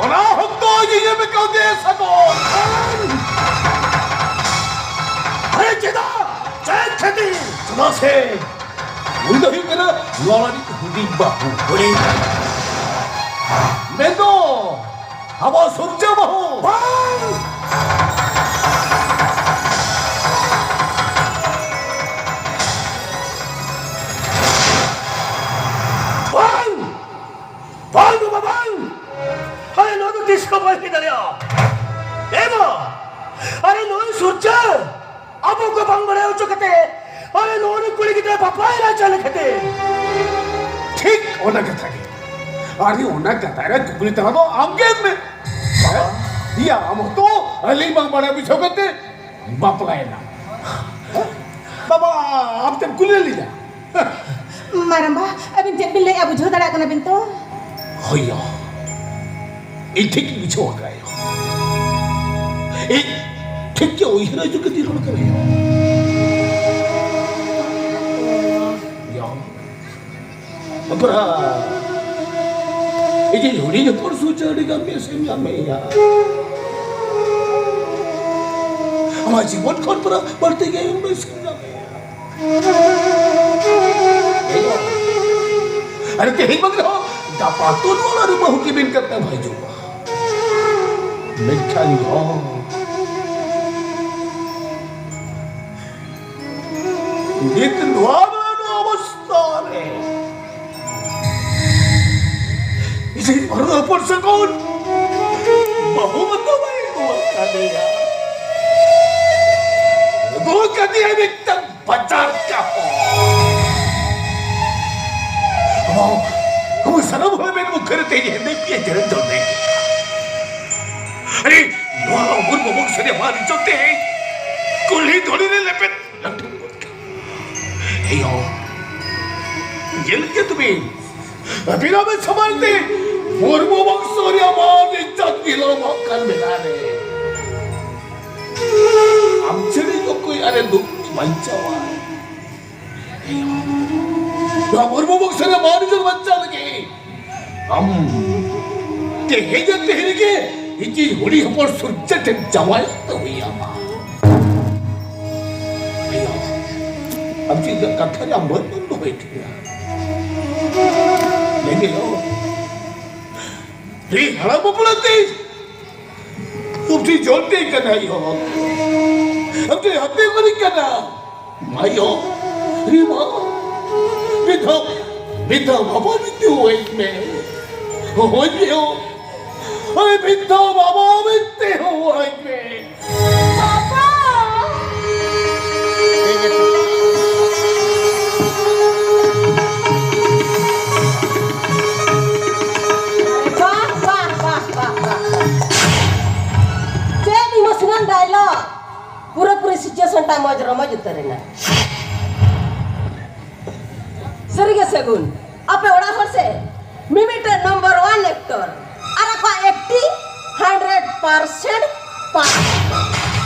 ᱚᱱᱟ ᱦᱚᱠ ᱫᱚ ᱤᱧᱤᱧ ᱮᱢ ᱠᱟᱣᱫᱮᱭᱟ ᱥᱟᱜᱚᱨ᱾ ᱟᱨᱮ ᱪᱮᱫᱟᱜ? ᱪᱮᱫ ᱠᱷᱟᱹᱛᱤᱨ? ᱪᱮᱫᱟᱜ ᱥᱮ ᱩᱱᱤ ᱫᱚ ᱦᱩᱭᱩᱜ ᱠᱟᱱᱟ ᱱᱚᱣᱟ ᱨᱤᱱᱤᱡ ᱦᱩᱰᱤᱧ ᱵᱟᱹᱦᱩ᱾ ᱦᱩᱰᱤᱧ? ᱢᱮᱱᱫᱚ ᱟᱵᱚ ᱥᱩᱨᱡᱟ ᱵᱟᱹᱦᱩ᱾ ᱵᱟᱝ! ᱵᱟᱝ! ᱵᱟᱝ ᱵᱟᱵᱟ, ᱵᱟᱝ! ᱟᱨᱮ, ᱱᱚᱣᱟ ᱫᱚ ᱛᱤᱥ ᱦᱚᱸ ᱵᱟᱭ ᱦᱩᱭ ᱫᱟᱲᱮᱭᱟᱜᱼᱟ᱾ ᱮ ᱵᱟ! ᱟᱨᱮ, ᱱᱩᱭ ᱥᱩᱨᱡᱟ ᱟᱵᱚ ᱠᱚ ᱵᱟᱝ ᱵᱟᱲᱟᱭ ᱦᱚᱪᱚ ᱠᱟᱛᱮ, ᱟᱨᱮ, ᱱᱩᱭ ᱠᱩᱲᱤ ᱜᱤᱫᱽᱨᱟᱹ ᱵᱟᱯᱞᱟᱭ ᱨᱟᱡᱟ ᱞᱮᱠᱟᱛᱮ᱾ ᱴᱷᱤᱠ ᱚᱱᱟ ᱠᱟᱛᱷᱟ ᱜᱮ᱾ ᱟᱨᱮ, ᱚᱱᱟ ᱠᱟᱛᱷᱟ ᱨᱮ ᱠᱩᱠᱞᱤ ᱛᱟᱞᱟ ᱫᱚ ᱟᱢ ᱜᱮ ᱢᱮ᱾ ᱤᱭᱟ, ᱟᱢ ᱦᱚᱸᱛᱚ ᱟᱹᱞᱤᱧ ᱵᱟᱝ ᱵᱟᱲᱟᱭ ᱵᱩᱡᱷᱟᱹᱣ ᱠᱟᱛᱮ ᱵᱟᱯᱞᱟᱭᱮᱱᱟ᱾ ᱵᱟᱵᱟ, ᱟᱢ ᱛᱮᱢ ᱠᱩᱞᱤ ᱞᱤᱧᱟ᱾ ᱢᱟᱨᱟᱝᱵᱟ, ᱟᱹᱵᱤᱱ ᱪᱮᱫ ᱵᱤᱱ ᱞᱟᱹᱭᱮᱫᱼᱟ? ᱵᱩᱡᱷᱟᱹᱣ ᱫᱟᱲᱮᱭᱟᱜ ᱠᱟᱱᱟ ᱵᱤᱱ ᱛᱚ? ᱦᱳᱭ ᱭᱟ, ᱤᱧ ᱴᱷᱤᱠ ᱤᱧ ᱵᱩᱡᱷᱟᱹᱣ ᱟᱠᱟᱫᱼᱟ ᱭᱟ᱾ ᱤᱧ ᱴᱷᱤᱠ ᱜᱮ ᱩᱭᱦᱟᱹᱨ ᱦᱤᱡᱩᱜ ᱠᱟᱛᱮ ᱨᱚᱲ ᱠᱟᱱᱟ ᱭᱟ᱾ ᱭᱟ᱾ ᱵᱟᱯᱨᱟ, ᱤᱧᱤᱡ ᱦᱩᱰᱤᱧ ᱦᱚᱯᱚᱱ ᱥᱩᱪᱟ ᱟᱹᱰᱤ ᱜᱟᱱ ᱜᱮ ᱥᱮᱢ ᱧᱟᱢᱮᱭᱟ᱾ ᱟᱢᱟᱜ ᱡᱤᱵᱚᱱ ᱠᱷᱚᱱ ᱯᱨᱟ ᱵᱟᱹᱲᱛᱤ ᱜᱮ ᱟᱭᱩᱨ ᱵᱮᱥ ᱮᱢ ᱧᱟᱢᱮᱭᱟ᱾ ᱟᱨ ᱛᱮᱦᱮᱧ ᱵᱟᱝ ᱨᱮᱦᱚᱸ ᱜᱟᱯᱟ ᱛᱚ ᱱᱚᱣᱟ ᱨᱮ ᱵᱟᱹᱦᱩ ᱠᱤᱢᱤᱱ ᱠᱟᱛᱮᱢ ᱦᱤᱡᱩᱜᱼᱟ᱾ ᱢᱮᱱᱠᱷᱟᱱ ᱦᱚᱸ ᱱᱤᱛ ᱱᱚᱣᱟ ᱨᱮᱱᱟᱜ ᱚᱵᱚᱥᱛᱟ ᱨᱮ ᱤᱧᱤᱡ ᱢᱟᱨᱟᱝ ᱦᱚᱯᱚᱱ ᱥᱟᱹᱜᱩᱱ ᱵᱟᱹᱦᱩ ᱢᱟᱛᱚ ᱵᱟᱭ ᱟᱹᱜᱩ ᱟᱠᱟᱫᱮᱭᱟ᱾ ᱟᱹᱜᱩ ᱟᱠᱟᱫᱮᱭᱟ ᱢᱤᱫᱴᱟᱝ ᱵᱟᱡᱟᱨ ᱠᱟᱯᱚᱲ᱾ ᱟᱵᱚ, ᱟᱵᱚ ᱥᱟᱱᱟᱢ ᱦᱚᱲ ᱢᱮᱫ ᱢᱩᱠᱷᱟᱹᱨ ᱛᱮ ᱦᱮᱸᱫᱮ ᱯᱤᱭᱟ ᱡᱮᱨᱮᱧ ᱫᱚ ᱢᱮ᱾ ᱟᱨᱮ, ᱱᱚᱣᱟ ᱩᱢᱩᱞ ᱵᱟᱵᱚᱱ ᱥᱟᱹᱨᱤ ᱢᱟ ᱱᱤᱡᱚ ᱛᱮ ᱠᱩᱞᱦᱤ ᱫᱷᱩᱲᱤ ᱨᱮ ᱞᱮᱯᱮᱫ ᱞᱟᱹᱴᱩ ᱜᱚᱫ ᱠᱟᱜ᱾ ᱮᱭᱳ, ᱧᱮᱞ ᱜᱮ ᱛᱚᱵᱮ, ᱟᱹᱵᱤᱱᱟᱜ ᱢᱮᱫ ᱥᱟᱢᱟᱝ ᱛᱮ ᱢᱩᱨᱢᱩ ᱵᱚᱝᱥᱚ ᱨᱮᱭᱟᱜ ᱢᱟᱱ ᱤᱡᱡᱚᱛ ᱵᱤᱞᱚᱢᱚᱜ ᱠᱟᱱ ᱵᱮᱲᱟ ᱨᱮ ᱟᱢ ᱪᱷᱟᱹᱲᱤ ᱚᱠᱚᱭ ᱟᱨᱮ ᱫᱩᱠ ᱵᱟᱧᱪᱟᱣᱟ? ᱮᱭᱳ᱾ ᱱᱚᱣᱟ ᱢᱩᱨᱢᱩ ᱵᱚᱝᱥᱚ ᱨᱮ ᱢᱟᱹᱱ ᱤᱡᱡᱚᱛ ᱵᱟᱧᱪᱟᱣ ᱞᱟᱹᱜᱤᱫ ᱟᱢ ᱛᱮᱦᱮᱧ ᱟᱨ ᱛᱮᱦᱮᱧ ᱨᱮᱜᱮ ᱤᱧᱤᱡ ᱦᱩᱰᱤᱧ ᱦᱚᱯᱚᱱ ᱥᱩᱨᱡᱚ ᱴᱷᱮᱱ ᱡᱟᱶᱟᱭ ᱫᱚ ᱦᱩᱭ ᱟᱢᱟ᱾ ᱟᱭᱳ, ᱟᱢ ᱪᱮᱫ ᱤᱧᱟᱹᱜ ᱠᱟᱛᱷᱟ ᱨᱮ ᱟᱢ ᱵᱟᱹᱧ ᱫᱚᱦᱚᱭ ᱴᱷᱤᱠᱟ? ᱞᱟᱹᱭ ᱢᱮ ᱭᱳ᱾ ᱨᱤ ᱦᱟᱲᱟᱢ ᱵᱟᱯᱞᱟ ᱛᱮ ᱟᱢ ᱴᱷᱮᱱ ᱡᱚᱞ ᱴᱷᱮᱱ ᱠᱟᱱᱟ ᱭᱳ᱾ ᱟᱢ ᱴᱷᱮᱱ ᱦᱟᱯᱮ ᱠᱚᱨᱮ ᱠᱟᱱᱟ᱾ ᱢᱟᱭᱳ, ᱨᱤ ᱢᱟ, ᱢᱤᱫ ᱫᱷᱟᱣ, ᱢᱤᱫ ᱫᱷᱟᱣ ᱵᱟᱵᱟ ᱢᱮᱱᱛᱮ ᱦᱚᱦᱚᱭ ᱢᱮ᱾ ᱦᱚᱦᱚᱭ ᱢᱮ ᱭᱳ᱾ ᱟᱨᱮ ᱢᱤᱫ ᱫᱷᱟᱣ ᱵᱟᱵᱟ ᱢᱮᱱᱛᱮ ᱦᱚᱦᱚᱭ ᱢᱮ᱾ ᱵᱟᱵᱟ! ᱵᱟᱦ, ᱵᱟᱦ, ᱵᱟᱦ, ᱵᱟᱦ, ᱵᱟᱦ᱾ ᱪᱮᱫ emotional dialogue? ᱯᱩᱨᱟᱹᱯᱩᱨᱤ situation ᱴᱟ ᱢᱚᱡᱽ ᱨᱚᱢᱚᱡᱽ ᱩᱛᱟᱹᱨ ᱮᱱᱟ᱾ ᱥᱟᱹᱨᱤᱜᱮ ᱥᱟᱹᱜᱩᱱ, ᱟᱯᱮ ᱚᱲᱟᱜ ᱦᱚᱲ ᱥᱮ ᱢᱤᱢᱤᱫᱴᱟᱝ number one actor, ᱟᱨ ᱟᱠᱚᱣᱟᱜ acting hundred percent pass᱾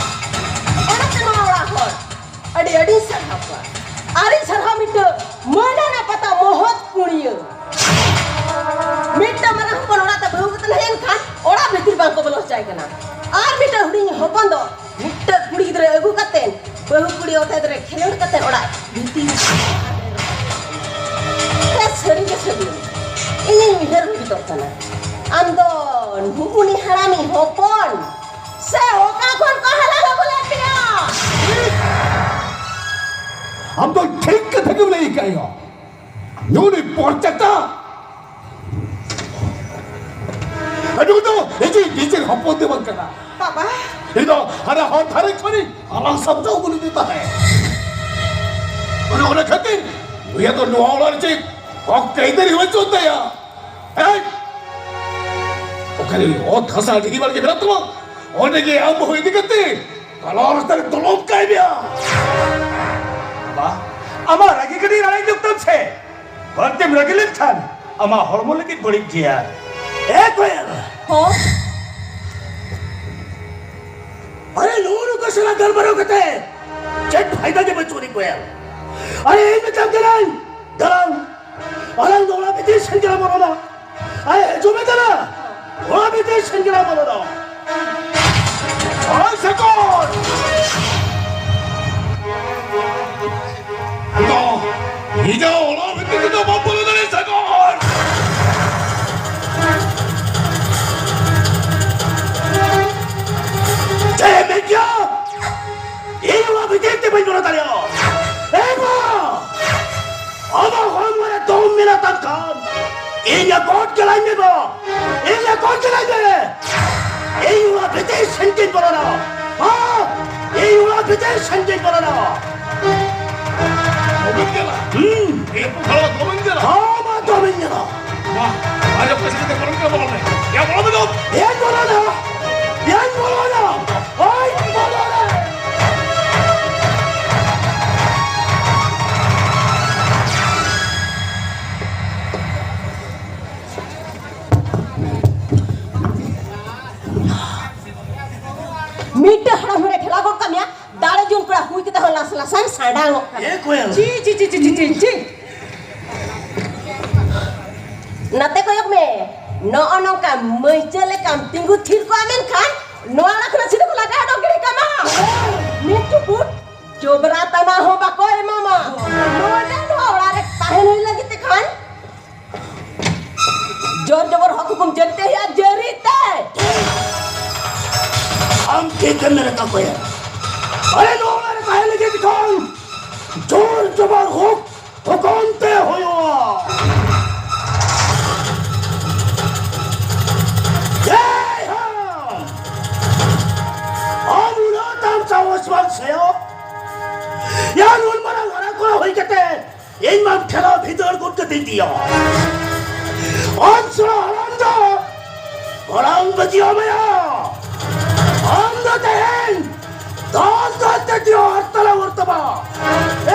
ᱚᱱᱟᱛᱮ ᱱᱚᱣᱟ ᱚᱲᱟᱜ ᱦᱚᱲ ᱟᱹᱰᱤ ᱟᱹᱰᱤ ᱥᱟᱨᱦᱟᱣ ᱠᱚᱣᱟ᱾ ᱟᱹᱰᱤ ᱥᱟᱨᱦᱟᱣ ᱢᱤᱫᱴᱟᱝ ᱢᱟᱹᱱᱟᱱᱟ ᱯᱟᱛᱟ ᱢᱚᱦᱚᱛ ᱠᱩᱲᱤᱭᱟᱹ᱾ ᱢᱤᱫᱴᱟᱝ ᱢᱟᱨᱟᱝ ᱦᱚᱯᱚᱱ ᱚᱲᱟᱜ ᱛᱮ ᱵᱟᱹᱦᱩ ᱠᱟᱛᱮ ᱦᱮᱡ ᱮᱱ ᱠᱷᱟᱱ ᱚᱲᱟᱜ ᱵᱷᱤᱛᱤᱨ ᱵᱟᱝ ᱠᱚ ᱵᱚᱞᱚ ᱦᱚᱪᱚᱭ ᱠᱟᱱᱟ᱾ ᱟᱨ ᱢᱤᱫᱴᱟᱝ ᱦᱩᱰᱤᱧ ᱦᱚᱯᱚᱱ ᱫᱚ ᱢᱤᱫᱴᱟᱝ ᱠᱩᱲᱤ ᱜᱤᱫᱽᱨᱟᱹ ᱟᱹᱜᱩ ᱠᱟᱛᱮ ᱵᱟᱹᱦᱩ ᱠᱩᱲᱤ ᱚᱛᱮᱫ ᱨᱮ ᱠᱷᱮᱞᱳᱰ ᱠᱟᱛᱮ ᱚᱲᱟᱜ ᱵᱷᱤᱛᱤᱨ ᱛᱮ ᱥᱟᱹᱨᱤ ᱜᱮ ᱥᱟᱹᱜᱩᱱ᱾ ᱤᱧᱤᱧ ᱩᱭᱦᱟᱹᱨ ᱞᱟᱹᱜᱤᱫᱚᱜ ᱠᱟᱱᱟ, ᱟᱢ ᱫᱚ ᱱᱩᱜᱩᱱᱤ ᱦᱟᱲᱟᱢᱤ ᱦᱚᱯᱚᱱ ᱥᱮ ᱚᱠᱟ ᱠᱷᱚᱱ ᱠᱚ ᱦᱟᱞᱟᱝ ᱟᱹᱜᱩ ᱞᱮᱫ ᱯᱮᱭᱟ? ᱟᱢ ᱫᱚ ᱴᱷᱤᱠ ᱠᱟᱛᱷᱟ ᱜᱮᱢ ᱞᱟᱹᱭ ᱠᱟᱜ ᱭᱟ᱾ ᱱᱩᱭ ᱯᱚᱨᱪᱟᱴᱟ ᱱᱩᱭ ᱫᱚ ᱱᱤᱡᱮ ᱱᱤᱡᱮᱨ ᱦᱚᱯᱚᱱ ᱫᱚ ᱵᱟᱝ ᱠᱟᱱᱟ᱾ ᱵᱟᱵᱟ᱾ ᱤᱧ ᱫᱚ ᱦᱟᱱᱟ ᱦᱚᱨ ᱫᱷᱟᱨᱮ ᱠᱷᱚᱱᱤᱧ ᱦᱟᱞᱟᱝ ᱥᱟᱢᱴᱟᱣ ᱟᱹᱜᱩ ᱞᱮᱫᱮ ᱛᱟᱦᱮᱸ᱾ ᱚᱱᱟ, ᱚᱱᱟ ᱠᱷᱟᱹᱛᱤᱨ ᱱᱩᱭᱟᱜ ᱫᱚ ᱱᱚᱣᱟ ᱚᱲᱟᱜ ᱨᱮ ᱪᱮᱫ ᱦᱚᱠ ᱟᱹᱭᱫᱟᱹᱨᱤ ᱵᱟᱹᱪᱩᱜ ᱛᱟᱭᱟ? ᱦᱮᱸ? ᱚᱠᱟᱨᱮ ᱚᱛ ᱦᱟᱥᱟ ᱰᱤᱦᱤ ᱵᱟᱲᱜᱮ ᱢᱮᱱᱟᱜ ᱛᱟᱢᱟ? ᱚᱸᱰᱮ ᱜᱮ ᱟᱢ ᱵᱟᱹᱦᱩ ᱤᱫᱤ ᱠᱟᱛᱮ ᱛᱟᱞᱟ ᱨᱟᱥᱛᱟ ᱨᱮ ᱫᱚᱞᱚᱢ ᱠᱟᱭ ᱢᱮᱭᱟ᱾ ᱵᱟ, ᱟᱢᱟᱜ ᱨᱟᱹᱜᱤ ᱠᱟᱹᱴᱤᱡ ᱨᱟᱲᱟᱭ ᱧᱚᱜ ᱛᱟᱢ ᱥᱮ᱾ ᱵᱟᱹᱲᱛᱤᱢ ᱨᱟᱹᱜᱤ ᱞᱮᱱᱠᱷᱟᱱ ᱟᱢᱟᱜ ᱦᱚᱲᱢᱚ ᱞᱟᱹᱜᱤᱫ ᱵᱟᱹᱲᱤᱡ ᱜᱮᱭᱟ᱾ ᱮ ᱠᱚᱭᱮᱞ! ᱦᱚᱸ? ᱟᱨᱮ ᱱᱚᱜᱼᱚ ᱱᱚᱝᱠᱟ ᱥᱟᱞᱟᱜ ᱜᱟᱞᱢᱟᱨᱟᱣ ᱠᱟᱛᱮ ᱪᱮᱫ ᱯᱷᱟᱭᱫᱟ ᱜᱮ ᱵᱟᱹᱪᱩᱜ ᱟᱹᱱᱤᱡ ᱠᱚᱭᱮᱞ᱾ ᱟᱨᱮ ᱤᱧ ᱢᱮᱛᱟᱢ ᱠᱟᱹᱱᱟᱹᱧ, ᱫᱟᱞᱟᱝ, ᱟᱞᱟᱝ ᱫᱚ ᱚᱲᱟᱜ ᱵᱷᱤᱛᱤᱨ ᱥᱮᱱ ᱜᱮᱞᱟᱝ ᱵᱚᱞᱚᱱᱟ᱾ ᱟᱭ ᱦᱤᱡᱩᱜ ᱢᱮ ᱫᱟᱞᱟᱝ, ᱚᱲᱟᱜ ᱵᱷᱤᱛᱤᱨ ᱥᱮᱱ ᱜᱮᱞᱟᱝ ᱵᱚᱞᱚᱱᱟ᱾ ᱚᱲᱟᱜ ᱥᱮᱠᱚᱨ! ᱫᱚ, ᱤᱧᱟᱹᱜ ᱚᱲᱟᱜ ᱵᱷᱤᱛᱤᱨ ᱛᱮᱫᱚ ᱵᱟᱢ ᱵᱚᱞᱚ ᱫᱟᱲᱮᱭᱟᱜᱼᱟ ᱥᱮᱠᱚᱨ! ᱪᱮᱫ ᱮᱢ ᱢᱮᱱ ᱠᱮᱜᱼᱟ? ᱤᱧ ᱚᱲᱟᱜ ᱵᱷᱤᱛᱤᱨ ᱛᱮ ᱵᱟᱹᱧ ᱵᱚᱞᱚ ᱫᱟᱲᱮᱭᱟᱜᱼᱟ᱾ ᱮ ᱵᱟ! ᱟᱢᱟᱜ ᱦᱚᱲᱢᱚ ᱨᱮ ᱫᱚᱢ ᱢᱮᱱᱟᱜ ᱛᱟᱢ ᱠᱷᱟᱱ, ᱤᱧ ᱜᱚᱴ ᱜᱮᱞᱟᱧ ᱢᱮ ᱵᱟ! ᱤᱧ ᱜᱚᱴ ᱜᱮᱞᱟᱧ ᱢᱮ! ᱤᱧ ᱚᱲᱟᱜ ᱵᱷᱤᱛᱤᱨ ᱥᱮᱱ ᱜᱤᱧ ᱵᱚᱞᱚᱱᱟ᱾ ᱦᱮᱸ, ᱤᱧ ᱚᱲᱟᱜ ᱵᱷᱤᱛᱤᱨ ᱥᱮᱱ ᱜᱤᱧ ᱵᱚᱞᱚᱱᱟ᱾ ᱫᱚᱢᱮᱧ ᱧᱮᱞᱟ᱾ ᱦᱩᱸ᱾ ᱮ ᱯᱩᱛᱷᱟᱹ ᱫᱚᱢᱮᱧ ᱧᱮᱞᱟ᱾ ᱦᱮᱸ, ᱢᱟ ᱫᱚᱢᱮᱧ ᱧᱮᱞᱟ᱾ ᱵᱟ, ᱟᱨ ᱚᱠᱚᱭ ᱥᱟᱛᱮ ᱵᱚᱞᱚᱱ ᱠᱟᱱᱟ, ᱵᱚᱞᱚᱱ ᱢᱮ᱾ ᱭᱟ, ᱵᱚᱞᱚᱱ ᱢᱮ ᱫᱚ᱾ ᱭᱟᱧ ᱵᱚᱞᱚᱱᱟ᱾ ᱭᱟᱧ ᱵᱚᱞᱚᱱᱟ᱾ ᱦᱳᱭ, ᱵᱚᱞᱚᱱᱟ᱾ ᱢᱤᱫᱴᱟᱹᱝ ᱦᱟᱲᱟᱢ ᱦᱚᱲᱮ ᱴᱷᱮᱞᱟᱣ ᱜᱚᱫ ᱠᱟᱜ ᱢᱮᱭᱟ᱾ ᱫᱟᱲᱮ ᱡᱩᱱ ᱠᱚᱲᱟ ᱦᱩᱭ ᱠᱟᱛᱮ ᱦᱚᱸ ᱞᱟᱥ ᱞᱟᱥᱟᱝ ᱥᱟᱰᱟᱝᱚᱜ ᱠᱟᱱᱟ᱾ ᱮ ᱠᱚᱭᱮᱞ᱾ ᱪᱤ, ᱪᱤ, ᱪᱤ, ᱪᱤ, ᱪᱤ, ᱪᱤ᱾ ᱱᱟᱛᱮ ᱠᱚᱭᱚᱜ ᱢᱮ᱾ ᱱᱚᱜᱼᱚ ᱱᱚᱝᱠᱟ ᱢᱟᱹᱭᱪᱟᱹ ᱞᱮᱠᱟᱢ ᱛᱤᱸᱜᱩ ᱛᱷᱤᱨ ᱠᱚᱜᱼᱟ, ᱢᱮᱱᱠᱷᱟᱱ ᱱᱚᱣᱟ ᱟᱲᱟ ᱠᱷᱚᱱᱟᱜ ᱥᱤᱫᱷᱟᱹ ᱠᱚ ᱞᱟᱜᱟ ᱚᱰᱚᱠ ᱜᱤᱰᱤ ᱠᱟᱢᱟ᱾ ᱢᱤᱫ ᱪᱩᱯᱩᱫ ᱡᱚᱵᱽᱨᱟ ᱛᱟᱢᱟ ᱦᱚᱸ ᱵᱟᱠᱚ ᱮᱢᱟᱢᱟ᱾ ᱱᱚᱰᱮ ᱱᱚᱣᱟ ᱚᱲᱟᱜ ᱨᱮ ᱛᱟᱦᱮᱱ ᱦᱩᱭ ᱞᱟᱹᱜᱤᱫ ᱛᱮ ᱠᱷᱟᱱ ᱡᱳᱨ ᱡᱚᱵᱚᱨ ᱦᱚᱠ ᱦᱩᱠᱩᱢ ᱡᱟᱹᱨᱤ ᱛᱮ ᱦᱩᱭᱩᱜᱼᱟ, ᱡᱟᱹᱨᱤ ᱛᱮ᱾ ᱟᱢ ᱴᱷᱤᱠ ᱮᱢ ᱢᱮᱱ ᱠᱟᱜ ᱠᱚᱣᱟ᱾ ᱟᱞᱮ ᱱᱚᱣᱟ ᱚᱲᱟᱜ ᱨᱮ ᱛᱟᱦᱮᱸ ᱞᱟᱹᱜᱤᱫ ᱠᱷᱟᱱ ᱡᱳᱨ ᱡᱚᱵᱚᱨ ᱦᱚᱠ ᱦᱩᱠᱩᱢ ᱛᱮ ᱦᱩᱭᱩᱜᱼᱟ᱾ ᱮᱭ ᱦᱚᱲ! ᱟᱢ ᱩᱱᱟᱹᱜ ᱛᱟᱢ ᱥᱟᱦᱚᱥ ᱵᱟᱝ ᱥᱮᱭᱚ? ᱭᱟ ᱱᱩᱱ ᱢᱟᱨᱟᱝ ᱦᱟᱨᱟ ᱠᱚᱲᱟ ᱦᱩᱭ ᱠᱟᱛᱮ ᱤᱧ ᱢᱟᱢ ᱴᱷᱮᱞᱟᱣ ᱵᱷᱤᱸᱫᱟᱹᱲ ᱜᱚᱫ ᱠᱟᱹᱛᱤᱧ ᱫᱤᱭᱟ᱾ ᱟᱢ ᱥᱚᱲᱟ ᱦᱟᱲᱟᱢ ᱫᱚ ᱦᱟᱲᱟᱢ ᱵᱟᱹᱜᱤᱭᱟᱢ ᱭᱟ᱾ ᱟᱢ ᱫᱚ ᱛᱮᱦᱮᱧ ᱫᱟᱞ ᱫᱟᱞ ᱛᱮ ᱫᱤᱭᱟ ᱦᱟᱨᱛᱟᱞᱟ ᱩᱨᱛᱟᱵᱟ᱾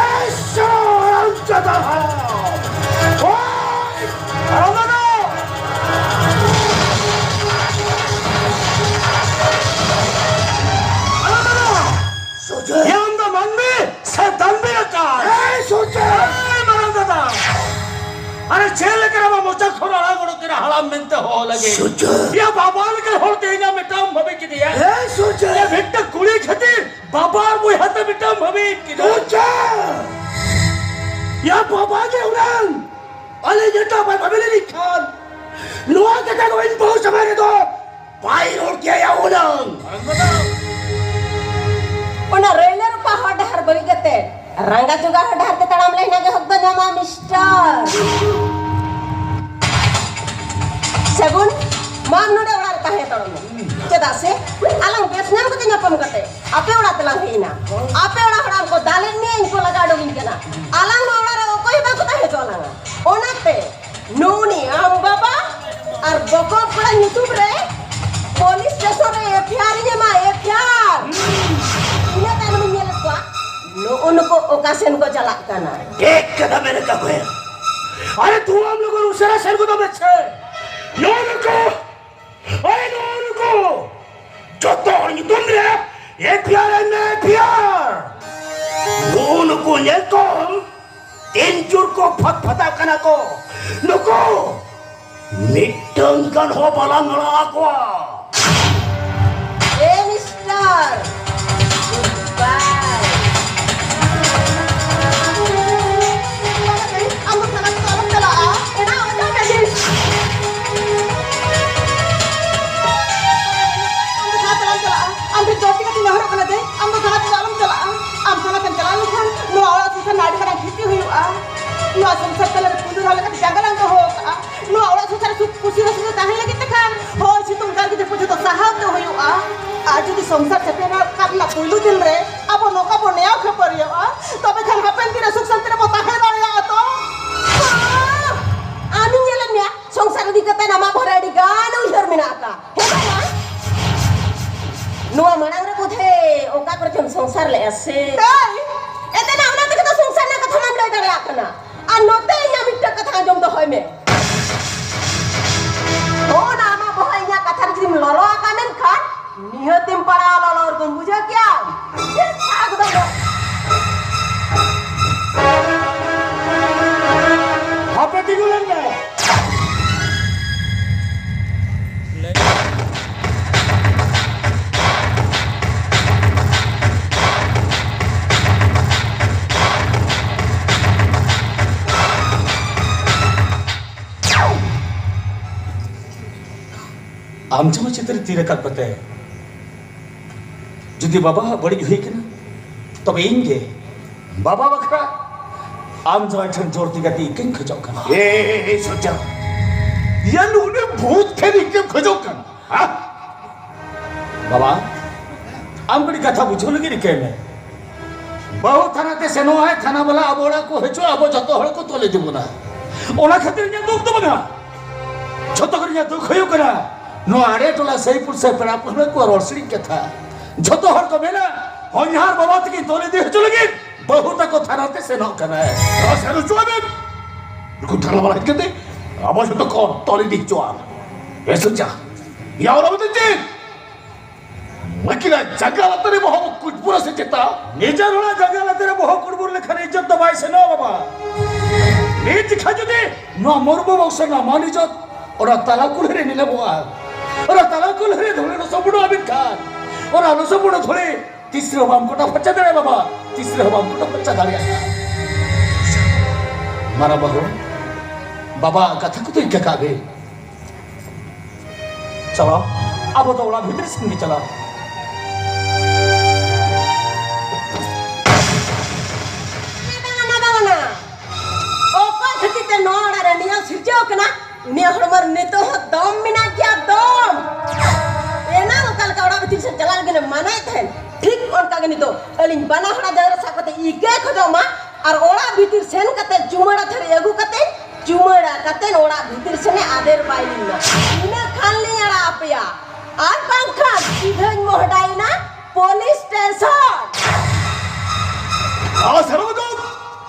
ᱮᱭ ᱥᱚᱲᱟ ᱦᱟᱲᱟᱢ ᱪᱟᱫᱟ ᱦᱟᱲᱟᱢ᱾ ᱳᱭ ᱦᱟᱲᱟᱢ ᱫᱚ! ᱦᱟᱲᱟᱢ ᱫᱚ! ᱥᱩᱡᱚᱭ! ᱭᱟ ᱟᱢ ᱫᱚ ᱢᱟᱹᱱᱢᱤ ᱥᱮ ᱫᱟᱹᱱᱢᱤ ᱟᱠᱟᱱ? ᱮᱭ ᱥᱩᱡᱚᱭ! ᱮᱭ ᱢᱟᱨᱟᱝ ᱫᱟᱫᱟ! ᱠᱟᱱᱟ, ᱟᱢᱟᱜ ᱢᱚᱪᱟ ᱠᱷᱚᱱ ᱟᱲᱟᱝ ᱚᱰᱚᱠ ᱠᱟᱱᱟ ᱦᱟᱲᱟᱢ ᱢᱮᱱᱛᱮ ᱦᱚᱦᱚ ᱞᱟᱹᱜᱤᱫ᱾ ᱥᱩᱡᱟ᱾ ᱭᱟ ᱵᱟᱵᱟ ᱞᱮᱠᱟ ᱦᱚᱲ ᱛᱮᱦᱮᱧ ᱟᱢ ᱢᱤᱫᱴᱟᱝ ᱵᱷᱟᱹᱵᱤ ᱠᱮᱫᱮᱭᱟ᱾ ᱦᱮᱸ, ᱥᱩᱡᱟ᱾ ᱭᱟ ᱢᱤᱫᱴᱟᱝ ᱠᱩᱲᱤ ᱠᱷᱟᱹᱛᱤᱨ ᱵᱟᱵᱟ ᱟᱨ ᱵᱚᱭᱦᱟ ᱛᱮ ᱢᱤᱫᱴᱟᱝ ᱵᱷᱟᱹᱵᱤ ᱠᱮᱫᱟ᱾ ᱥᱩᱡᱟ᱾ ᱭᱟ ᱵᱟᱵᱟ ᱜᱮ ᱦᱩᱱᱟᱹᱝ ᱟᱞᱮ ᱡᱮᱴᱟ ᱵᱟᱭ ᱵᱷᱟᱹᱵᱤ ᱞᱮᱱ ᱠᱷᱟᱱ ᱱᱚᱣᱟ ᱠᱟᱛᱷᱟ ᱠᱚ ᱤᱧ ᱵᱟᱹᱦᱩ ᱥᱟᱢᱟᱝ ᱨᱮᱫᱚ ᱵᱟᱭ ᱨᱚᱲ ᱠᱮᱭᱟ ᱦᱩᱱᱟᱹᱝ᱾ ᱚᱱᱟ ᱨᱟᱹᱭᱞᱟᱹ ᱨᱚᱯᱟ ᱦᱚᱨ ᱰᱟᱦᱟᱨ ᱵᱟᱹᱜᱤ ᱠᱟᱛᱮ ᱨᱟᱸᱜᱟ ᱡᱚᱜᱟ ᱦᱚᱨ ᱰᱟᱦᱟᱨ ᱛᱮ ᱛᱟᱲᱟᱢ ᱞᱮ ᱤᱱᱟᱹ ᱜᱮ ᱦᱚᱠ ᱫᱚ ᱧᱟᱢᱟ, ᱢᱤᱥᱴᱟᱨ᱾ ᱥᱟᱹᱜᱩᱱ, ᱢᱟ ᱟᱢ ᱱᱚᱰᱮ ᱚᱲᱟᱜ ᱨᱮ ᱛᱟᱦᱮᱸ ᱦᱟᱛᱟᱲᱚᱜ ᱢᱮ᱾ ᱪᱮᱫᱟᱜ ᱥᱮ ᱟᱞᱟᱝ ᱵᱮᱥ ᱧᱟᱢ ᱠᱟᱛᱮ ᱧᱟᱯᱟᱢ ᱠᱟᱛᱮ ᱟᱯᱮ ᱚᱲᱟᱜ ᱛᱮᱞᱟᱝ ᱦᱮᱡ ᱮᱱᱟ᱾ ᱟᱯᱮ ᱚᱲᱟᱜ ᱦᱚᱲ ᱟᱢ ᱠᱚ ᱫᱟᱞᱮᱫ ᱢᱮᱭᱟ, ᱤᱧ ᱠᱚ ᱞᱟᱜᱟ ᱩᱰᱩᱠᱤᱧ ᱠᱟᱱᱟ᱾ ᱟᱞᱟᱝ ᱱᱚᱣᱟ ᱚᱲᱟᱜ ᱨᱮ ᱚᱠᱚᱭ ᱦᱚᱸ ᱵᱟᱝ ᱠᱚ ᱛᱟᱦᱮᱸ ᱦᱚᱪᱚ ᱟᱞᱟᱝᱟ᱾ ᱚᱱᱟᱛᱮ ᱱᱩᱱᱤ ᱟᱢ ᱵᱟᱵᱟ ᱟᱨ ᱵᱚᱠᱚᱵ ᱠᱚᱲᱟ ᱧᱩᱛᱩᱢ ᱨᱮ ᱯᱩᱞᱤᱥ ᱥᱴᱮᱥᱚᱱ ᱨᱮ ᱮᱯᱷ ᱟᱭ ᱟᱨ ᱤᱧ ᱮᱢᱟ, ᱮᱯᱷ ᱟᱭ ᱟᱨ᱾ ᱤᱱᱟᱹ ᱛᱟᱭᱱᱚᱢ ᱤᱧ ᱧᱮᱞᱮᱫ ᱠᱚᱣᱟ ᱱᱩᱜᱼᱩ ᱱᱩᱠᱩ ᱚᱠᱟ ᱥᱮᱱ ᱠᱚ ᱪᱟᱞᱟᱜ ᱠᱟᱱᱟ᱾ ᱮᱠ ᱠᱟᱛᱷᱟ ᱢᱮᱱ ᱠᱟᱜ ᱠᱚᱣᱟ᱾ ᱟᱨᱮ ᱛᱩ ᱟᱢ ᱞᱚᱜᱚᱱ ᱩᱥᱟᱹᱨᱟ ᱥᱮᱱ ᱜᱚᱫᱚᱜ ᱢᱮᱥᱮ᱾ ᱱᱩᱜᱼᱩ ᱱᱩᱠᱩ, ᱟᱨᱮ ᱱᱩᱜᱼᱩ ᱱᱩᱠᱩ ᱡᱚᱛᱚ ᱦᱚᱲ ᱧᱩᱛᱩᱢ ᱨᱮ ᱮᱯᱷ ᱟᱭ ᱟᱨ ᱮᱢ ᱢᱮ, ᱮᱯᱷ ᱟᱭ ᱟᱨ᱾ ᱱᱩᱜᱼᱩ ᱱᱩᱠᱩ ᱧᱮᱞ ᱠᱚᱢ, ᱛᱤᱱ ᱡᱳᱨ ᱠᱚ ᱯᱷᱟᱛ ᱯᱷᱟᱛᱟᱜ ᱠᱟᱱᱟ ᱠᱚ᱾ ᱱᱩᱠᱩ ᱢᱤᱫᱴᱟᱝ ᱜᱟᱱ ᱦᱚᱸ ᱵᱟᱞᱟᱝ ᱟᱲᱟᱜ ᱟᱠᱚᱣᱟ᱾ ᱮ ᱢᱤᱥᱴᱟᱨ, ᱜᱩᱰ ᱵᱟᱭ᱾ ᱟᱢ ᱫᱚ ᱛᱷᱟᱱᱟ ᱛᱮᱫᱚ ᱟᱞᱚᱢ ᱪᱟᱞᱟᱜᱼᱟ᱾ ᱚᱱᱟ ᱚᱡᱷᱟ ᱴᱷᱮᱱ ᱜᱮ᱾ ᱟᱢ ᱫᱚ ᱛᱷᱟᱱᱟ ᱛᱮ ᱟᱞᱚᱢ ᱪᱟᱞᱟᱜᱼᱟ᱾ ᱟᱢ ᱴᱷᱮᱱ ᱡᱳᱨ ᱛᱮ ᱠᱟᱹᱴᱤᱡ ᱱᱮᱦᱚᱨᱚᱜ ᱠᱟᱱᱟ ᱫᱮ, ᱟᱢ ᱫᱚ ᱛᱷᱟᱱᱟ ᱛᱮᱫᱚ ᱟᱞᱚᱢ ᱪᱟᱞᱟᱜᱼᱟ᱾ ᱟᱢ ᱛᱷᱟᱱᱟ ᱛᱮᱢ ᱪᱟᱞᱟᱣ ᱞᱮᱱᱠᱷᱟᱱ ᱱᱚᱣᱟ ᱚᱲᱟᱜ ᱥᱚᱝᱥᱟᱨ ᱨᱮᱱᱟᱜ ᱟᱹᱰᱤ ᱢᱟᱨᱟᱝ ᱠᱷᱚᱛᱤ ᱦᱩᱭᱩᱜᱼᱟ᱾ ᱱᱚᱣᱟ ᱥᱚᱝᱥᱟᱨ ᱛᱟᱞᱟ ᱨᱮ ᱠᱩᱸᱫᱽᱨᱤ ᱨᱚᱦᱚᱭ ᱞᱮᱠᱟᱛᱮ ᱡᱟᱸᱜᱟ ᱞᱟᱝ ᱫᱚᱦᱚ ᱟᱠᱟᱫᱼᱟ᱾ ᱱᱚᱣᱟ ᱚᱲᱟᱜ ᱥᱚᱝᱥᱟᱨ ᱨᱮ ᱥᱩᱠ ᱠᱩᱥᱤ ᱨᱟᱹᱥᱠᱟᱹ ᱛᱟᱦᱮᱸ ᱞᱟᱹᱜᱤᱫ ᱛᱮ ᱠᱷᱟᱱ ᱦᱚᱭ ᱥᱤᱛᱩᱝ ᱫᱟᱜ ᱡᱟᱹᱯᱩᱫ ᱡᱚᱛᱚ ᱥᱟᱦᱟᱣ ᱛᱮ ᱦᱩᱭᱩᱜᱼᱟ᱾ ᱟᱨ ᱡᱩᱫᱤ ᱥᱚᱝᱥᱟᱨ ᱥᱮᱴᱮᱨ ᱨᱟᱠᱟᱵ ᱨᱮᱱᱟᱜ ᱯᱩᱭᱞᱩ ᱫᱤᱱ ᱨᱮ ᱟᱵᱚ ᱱᱚᱝᱠᱟ ᱵᱚᱱ ᱱᱮᱭᱟᱣ ᱠᱷᱟᱹᱯᱟᱹᱨᱤᱭᱟᱹᱜᱼᱟ, ᱛᱚᱵᱮ ᱠᱷᱟᱱ ᱦᱟᱯᱮᱱ ᱫᱤᱱ ᱨᱮ ᱥᱩᱠ ᱥᱟᱱᱛᱤ ᱨᱮᱵᱚ ᱛᱟᱦᱮᱸ ᱫᱟᱲᱮᱭᱟᱜᱼᱟ ᱛᱚ? ᱟᱢᱤᱧ ᱧᱮᱞᱮᱫ ᱢᱮᱭᱟ, ᱥᱚᱝᱥᱟᱨ ᱤᱫᱤ ᱠᱟᱛᱮ ᱟᱢᱟᱜ ᱵᱚᱦᱚᱜ ᱨᱮ ᱟᱹᱰᱤ ᱜᱟᱱ ᱩᱭᱦᱟᱹᱨ ᱢᱮᱱᱟᱜ ᱟᱠᱟᱫ᱾ ᱦᱮᱸ ᱵᱟᱝ? ᱱᱚᱣᱟ ᱢᱟᱲᱟᱝ ᱨᱮ ᱵᱳᱫᱷᱮ ᱚᱠᱟ ᱠᱚᱨᱮ ᱪᱚᱢ ᱥᱚᱝᱥᱟᱨ ᱞᱮᱜᱼᱟ ᱥᱮ? ᱮᱭ! ᱮᱱᱛᱮ ᱱᱟ ᱚᱱᱟ ᱛᱮᱜᱮ ᱛᱚ ᱥᱚᱝᱥᱟᱨ ᱨᱮᱱᱟᱜ ᱠᱟᱛᱷᱟ ᱢᱟᱢ ᱞᱟᱹᱭ ᱫᱟᱲᱮᱭᱟᱜ ᱠᱟᱱᱟ᱾ ᱟᱨ ᱱᱚᱛᱮ ᱤᱧᱟᱹᱜ ᱢᱤᱫᱴᱟᱝ ᱠᱟᱛᱷᱟ ᱟᱸᱡᱚᱢ ᱫᱚᱦᱚᱭ ᱢᱮ᱾ ᱦᱚᱸ, ᱚᱱᱟ ᱟᱢᱟᱜ ᱵᱚᱦᱚᱜ ᱤᱧᱟᱹᱜ ᱠᱟᱛᱷᱟ ᱨᱮ ᱡᱩᱫᱤᱢ ᱞᱚᱞᱚ ᱟᱠᱟᱱ ᱢᱮᱱᱠᱷᱟᱱ ᱱᱤᱦᱟᱹᱛᱤᱢ ᱯᱟᱲᱟᱣ ᱞᱚᱞᱚ ᱨᱮᱫᱚᱢ ᱵᱩᱡᱷᱟᱹᱣ ᱠᱮᱭᱟ᱾ ᱮᱠᱫᱚᱢ᱾ ᱦᱟᱯᱮ ᱛᱤᱸᱜᱩ ᱞᱮᱱ ᱢᱮ᱾ ᱟᱢ ᱡᱟᱢᱟᱭ ᱪᱮᱛᱟᱱ ᱨᱮ ᱛᱤ ᱨᱟᱠᱟᱵ ᱠᱟᱛᱮ ᱡᱩᱫᱤ ᱵᱟᱵᱟᱣᱟᱜ ᱵᱟᱹᱲᱤᱡ ᱦᱩᱭ ᱠᱟᱱᱟ, ᱛᱚᱵᱮ ᱤᱧ ᱜᱮ ᱵᱟᱵᱟ ᱵᱟᱠᱷᱨᱟ ᱟᱢ ᱡᱟᱢᱟᱭ ᱴᱷᱮᱱ ᱡᱳᱨ ᱛᱤ ᱠᱟᱛᱮ ᱤᱠᱟᱹᱧ ᱠᱷᱚᱡᱚᱜ ᱠᱟᱱᱟ᱾ ᱮ, ᱮ, ᱮ, ᱥᱚᱡᱟ, ᱭᱟ ᱱᱩᱱᱤ ᱵᱷᱩᱛ ᱴᱷᱮᱱ ᱤᱠᱟᱹᱢ ᱠᱷᱚᱡᱚᱜ ᱠᱟᱱᱟ, ᱦᱟ? ᱵᱟᱵᱟ, ᱟᱢ ᱠᱟᱹᱴᱤᱡ ᱠᱟᱛᱷᱟ ᱵᱩᱡᱷᱟᱹᱣ ᱞᱟᱹᱜᱤᱫ ᱨᱤᱠᱟᱹᱭ ᱢᱮ᱾ ᱵᱟᱹᱦᱩ ᱛᱷᱟᱱᱟ ᱛᱮ ᱥᱮᱱᱚᱜ ᱟᱭ, ᱛᱷᱟᱱᱟ ᱵᱟᱞᱟ ᱟᱵᱚ ᱚᱲᱟᱜ ᱠᱚ ᱦᱤᱡᱩᱜᱼᱟ, ᱟᱵᱚ ᱡᱷᱚᱛᱚ ᱦᱚᱲ ᱠᱚ ᱛᱚᱞ ᱤᱫᱤ ᱵᱚᱱᱟ᱾ ᱚᱱᱟ ᱠᱷᱟᱹᱛᱤᱨ ᱤᱧᱟᱹᱜ ᱫᱩᱠ ᱫᱚ ᱵᱟᱝᱟ, ᱡᱷᱚᱛᱚ ᱠᱷᱚᱱ ᱤᱧᱟᱹᱜ ᱫᱩᱠ ᱦᱩᱭᱩᱜ ᱠᱟᱱᱟ ᱱᱚᱣᱟ ᱟᱲᱮ ᱴᱚᱞᱟ ᱥᱟᱹᱭ ᱯᱩᱲᱥᱟᱹ ᱯᱮᱲᱟ ᱯᱟᱹᱦᱲᱟᱹ ᱠᱚᱣᱟᱜ ᱨᱚᱲ ᱥᱤᱲᱤᱡ ᱠᱟᱛᱷᱟ᱾ ᱡᱷᱚᱛᱚ ᱦᱚᱲ ᱠᱚ ᱢᱮᱱᱟ, ᱦᱚᱧᱦᱟᱨ ᱵᱟᱵᱟ ᱛᱟᱹᱠᱤᱱ ᱛᱚᱞ ᱤᱫᱤ ᱦᱚᱪᱚ ᱞᱟᱹᱜᱤᱫ ᱵᱟᱹᱦᱩ ᱛᱟᱠᱚ ᱛᱷᱟᱱᱟ ᱛᱮ ᱥᱮᱱᱚᱜ ᱠᱟᱱᱟᱭ᱾ ᱱᱚᱣᱟ ᱥᱮᱱ ᱦᱚᱪᱚ ᱟᱵᱮᱱ᱾ ᱱᱩᱠᱩ ᱛᱷᱟᱱᱟ ᱵᱟᱞᱟ ᱦᱮᱡ ᱠᱟᱛᱮ ᱟᱵᱚ ᱡᱷᱚᱛᱚ ᱠᱚ ᱛᱚᱞ ᱤᱫᱤ ᱦᱚᱪᱚᱣᱟᱱ᱾ ᱮ ᱥᱚᱡᱟ, ᱭᱟ ᱚᱱᱟ ᱵᱚᱫᱚᱞ ᱪᱮᱫ? ᱟᱹᱠᱤᱱᱟᱜ ᱡᱟᱸᱜᱟ ᱞᱟᱛᱟᱨ ᱨᱮ ᱵᱚᱦᱚᱜ ᱠᱩᱴᱵᱩᱨᱟ ᱥᱮ ᱪᱮᱛᱟ? ᱱᱤᱡᱮᱨ ᱦᱚᱲᱟᱜ ᱡᱟᱸᱜᱟ ᱞᱟᱛᱟᱨ ᱨᱮ ᱵᱚᱦᱚᱜ ᱠᱩᱴᱵᱩᱨ ᱞᱮᱠᱷᱟᱱ ᱤᱡᱽᱡᱚᱛ ᱫᱚ ᱵᱟᱭ ᱥᱮᱱᱚᱜᱼᱟ ᱵᱟᱵᱟ᱾ ᱱᱤᱛ ᱡᱚᱠᱷᱟ ᱡᱩᱫᱤ ᱱᱚᱣᱟ ᱢᱩᱨᱢᱩ ᱵᱚᱝᱥᱚ ᱨᱮᱱᱟᱜ ᱢᱟᱹᱱ ᱤᱡᱽᱡᱚᱛ ᱚᱱᱟ ᱛᱟᱞᱟ ᱠᱩᱞᱦᱤ ᱨᱮ ᱧᱮᱞᱚᱜᱚᱜᱼᱟ, ᱚᱱᱟ ᱛᱟᱞᱟ ᱠᱩᱞᱦᱤ ᱨᱮ ᱫᱷᱩᱲᱤ ᱞᱚᱥᱚᱫ ᱵᱩᱰᱟᱹᱜᱼᱟ ᱢᱮᱱᱠᱷᱟᱱ ᱚᱱᱟ ᱞᱚᱥᱚᱫ ᱵᱩᱰᱟᱹ ᱫᱷᱩᱲᱤ ᱛᱤᱥ ᱨᱮᱦᱚᱸ ᱵᱟᱢ ᱠᱚᱴᱟ ᱯᱷᱟᱨᱪᱟ ᱫᱟᱲᱮᱭᱟᱜᱼᱟ ᱵᱟᱵᱟ, ᱛᱤᱥ ᱨᱮᱦᱚᱸ ᱵᱟᱢ ᱠᱚᱴᱟ ᱯᱷᱟᱨᱪᱟ ᱫᱟᱲᱮᱭᱟᱜᱼᱟ᱾ ᱢᱟᱨᱟᱝ ᱵᱟᱹᱦᱩ, ᱵᱟᱵᱟ ᱠᱟᱛᱷᱟ ᱠᱚᱫᱚ ᱤᱱᱠᱟᱹ ᱠᱟᱜ ᱜᱮ᱾ ᱪᱟᱞᱟᱣ, ᱟᱵᱚ ᱫᱚ ᱚᱲᱟᱜ ᱵᱷᱤᱛᱨᱤ ᱥᱮᱱ ᱜᱮ ᱪᱟᱞᱟᱣ᱾ ᱵᱟᱝᱟ, ᱵᱟᱝᱟ, ᱵᱟᱝᱟ᱾ ᱚᱠᱚᱭ ᱠᱷᱟᱹᱛᱤᱨ ᱛᱮ ᱱᱚᱣᱟ ᱚᱲᱟᱜ ᱨᱮ ᱱᱤᱭᱟᱹ ᱥᱤᱨᱡᱟᱹᱣ ᱠᱟᱱᱟ? ᱩᱱᱤᱭᱟᱜ ᱦᱚᱲᱢᱚ ᱨᱮ ᱱᱤᱛᱚᱜ ᱦᱚᱸ ᱫᱚᱢ ᱢᱮᱱᱟᱜ ᱜᱮᱭᱟ, ᱫᱚᱢ᱾ ᱮᱱᱟᱝ ᱚᱠᱟ ᱞᱮᱠᱟ ᱚᱲᱟᱜ ᱵᱷᱤᱛᱤᱨ ᱥᱮᱫ ᱪᱟᱞᱟᱜ ᱞᱟᱹᱜᱤᱫ ᱮ ᱢᱟᱱᱟᱭᱮᱫ ᱛᱟᱦᱮᱸᱫ, ᱴᱷᱤᱠ ᱚᱱᱠᱟ ᱜᱮ ᱱᱤᱛᱚᱜ ᱟᱹᱞᱤᱧ ᱵᱟᱱᱟ ᱦᱚᱲᱟᱜ ᱡᱟᱸᱜᱟ ᱨᱮ ᱥᱟᱵ ᱠᱟᱛᱮ ᱤᱠᱟᱹ ᱠᱷᱚᱡᱚᱜ ᱢᱟ ᱟᱨ ᱚᱲᱟᱜ ᱵᱷᱤᱛᱤᱨ ᱥᱮᱱ ᱠᱟᱛᱮ ᱪᱩᱢᱟᱹᱲᱟ ᱛᱷᱟᱹᱨᱤ ᱟᱹᱜᱩ ᱠᱟᱛᱮ ᱪᱩᱢᱟᱹᱲᱟ ᱠᱟᱛᱮ ᱚᱲᱟᱜ ᱵᱷᱤᱛᱤᱨ ᱥᱮᱱᱮ ᱟᱫᱮᱨ ᱵᱟᱭ ᱞᱤᱧ ᱢᱟ᱾ ᱤᱱᱟᱹ ᱠᱷᱟᱱ ᱞᱤᱧ ᱟᱲᱟᱜ ᱟᱯᱮᱭᱟ, ᱟᱨ ᱵᱟᱝᱠᱷᱟᱱ ᱥᱤᱫᱷᱟᱹᱧ ᱢᱚᱦᱰᱟᱭᱮᱱᱟ ᱯᱩᱞᱤᱥ ᱥᱴᱮᱥᱚᱱ᱾ ᱟᱨ ᱥᱟᱨᱚ ᱫᱚ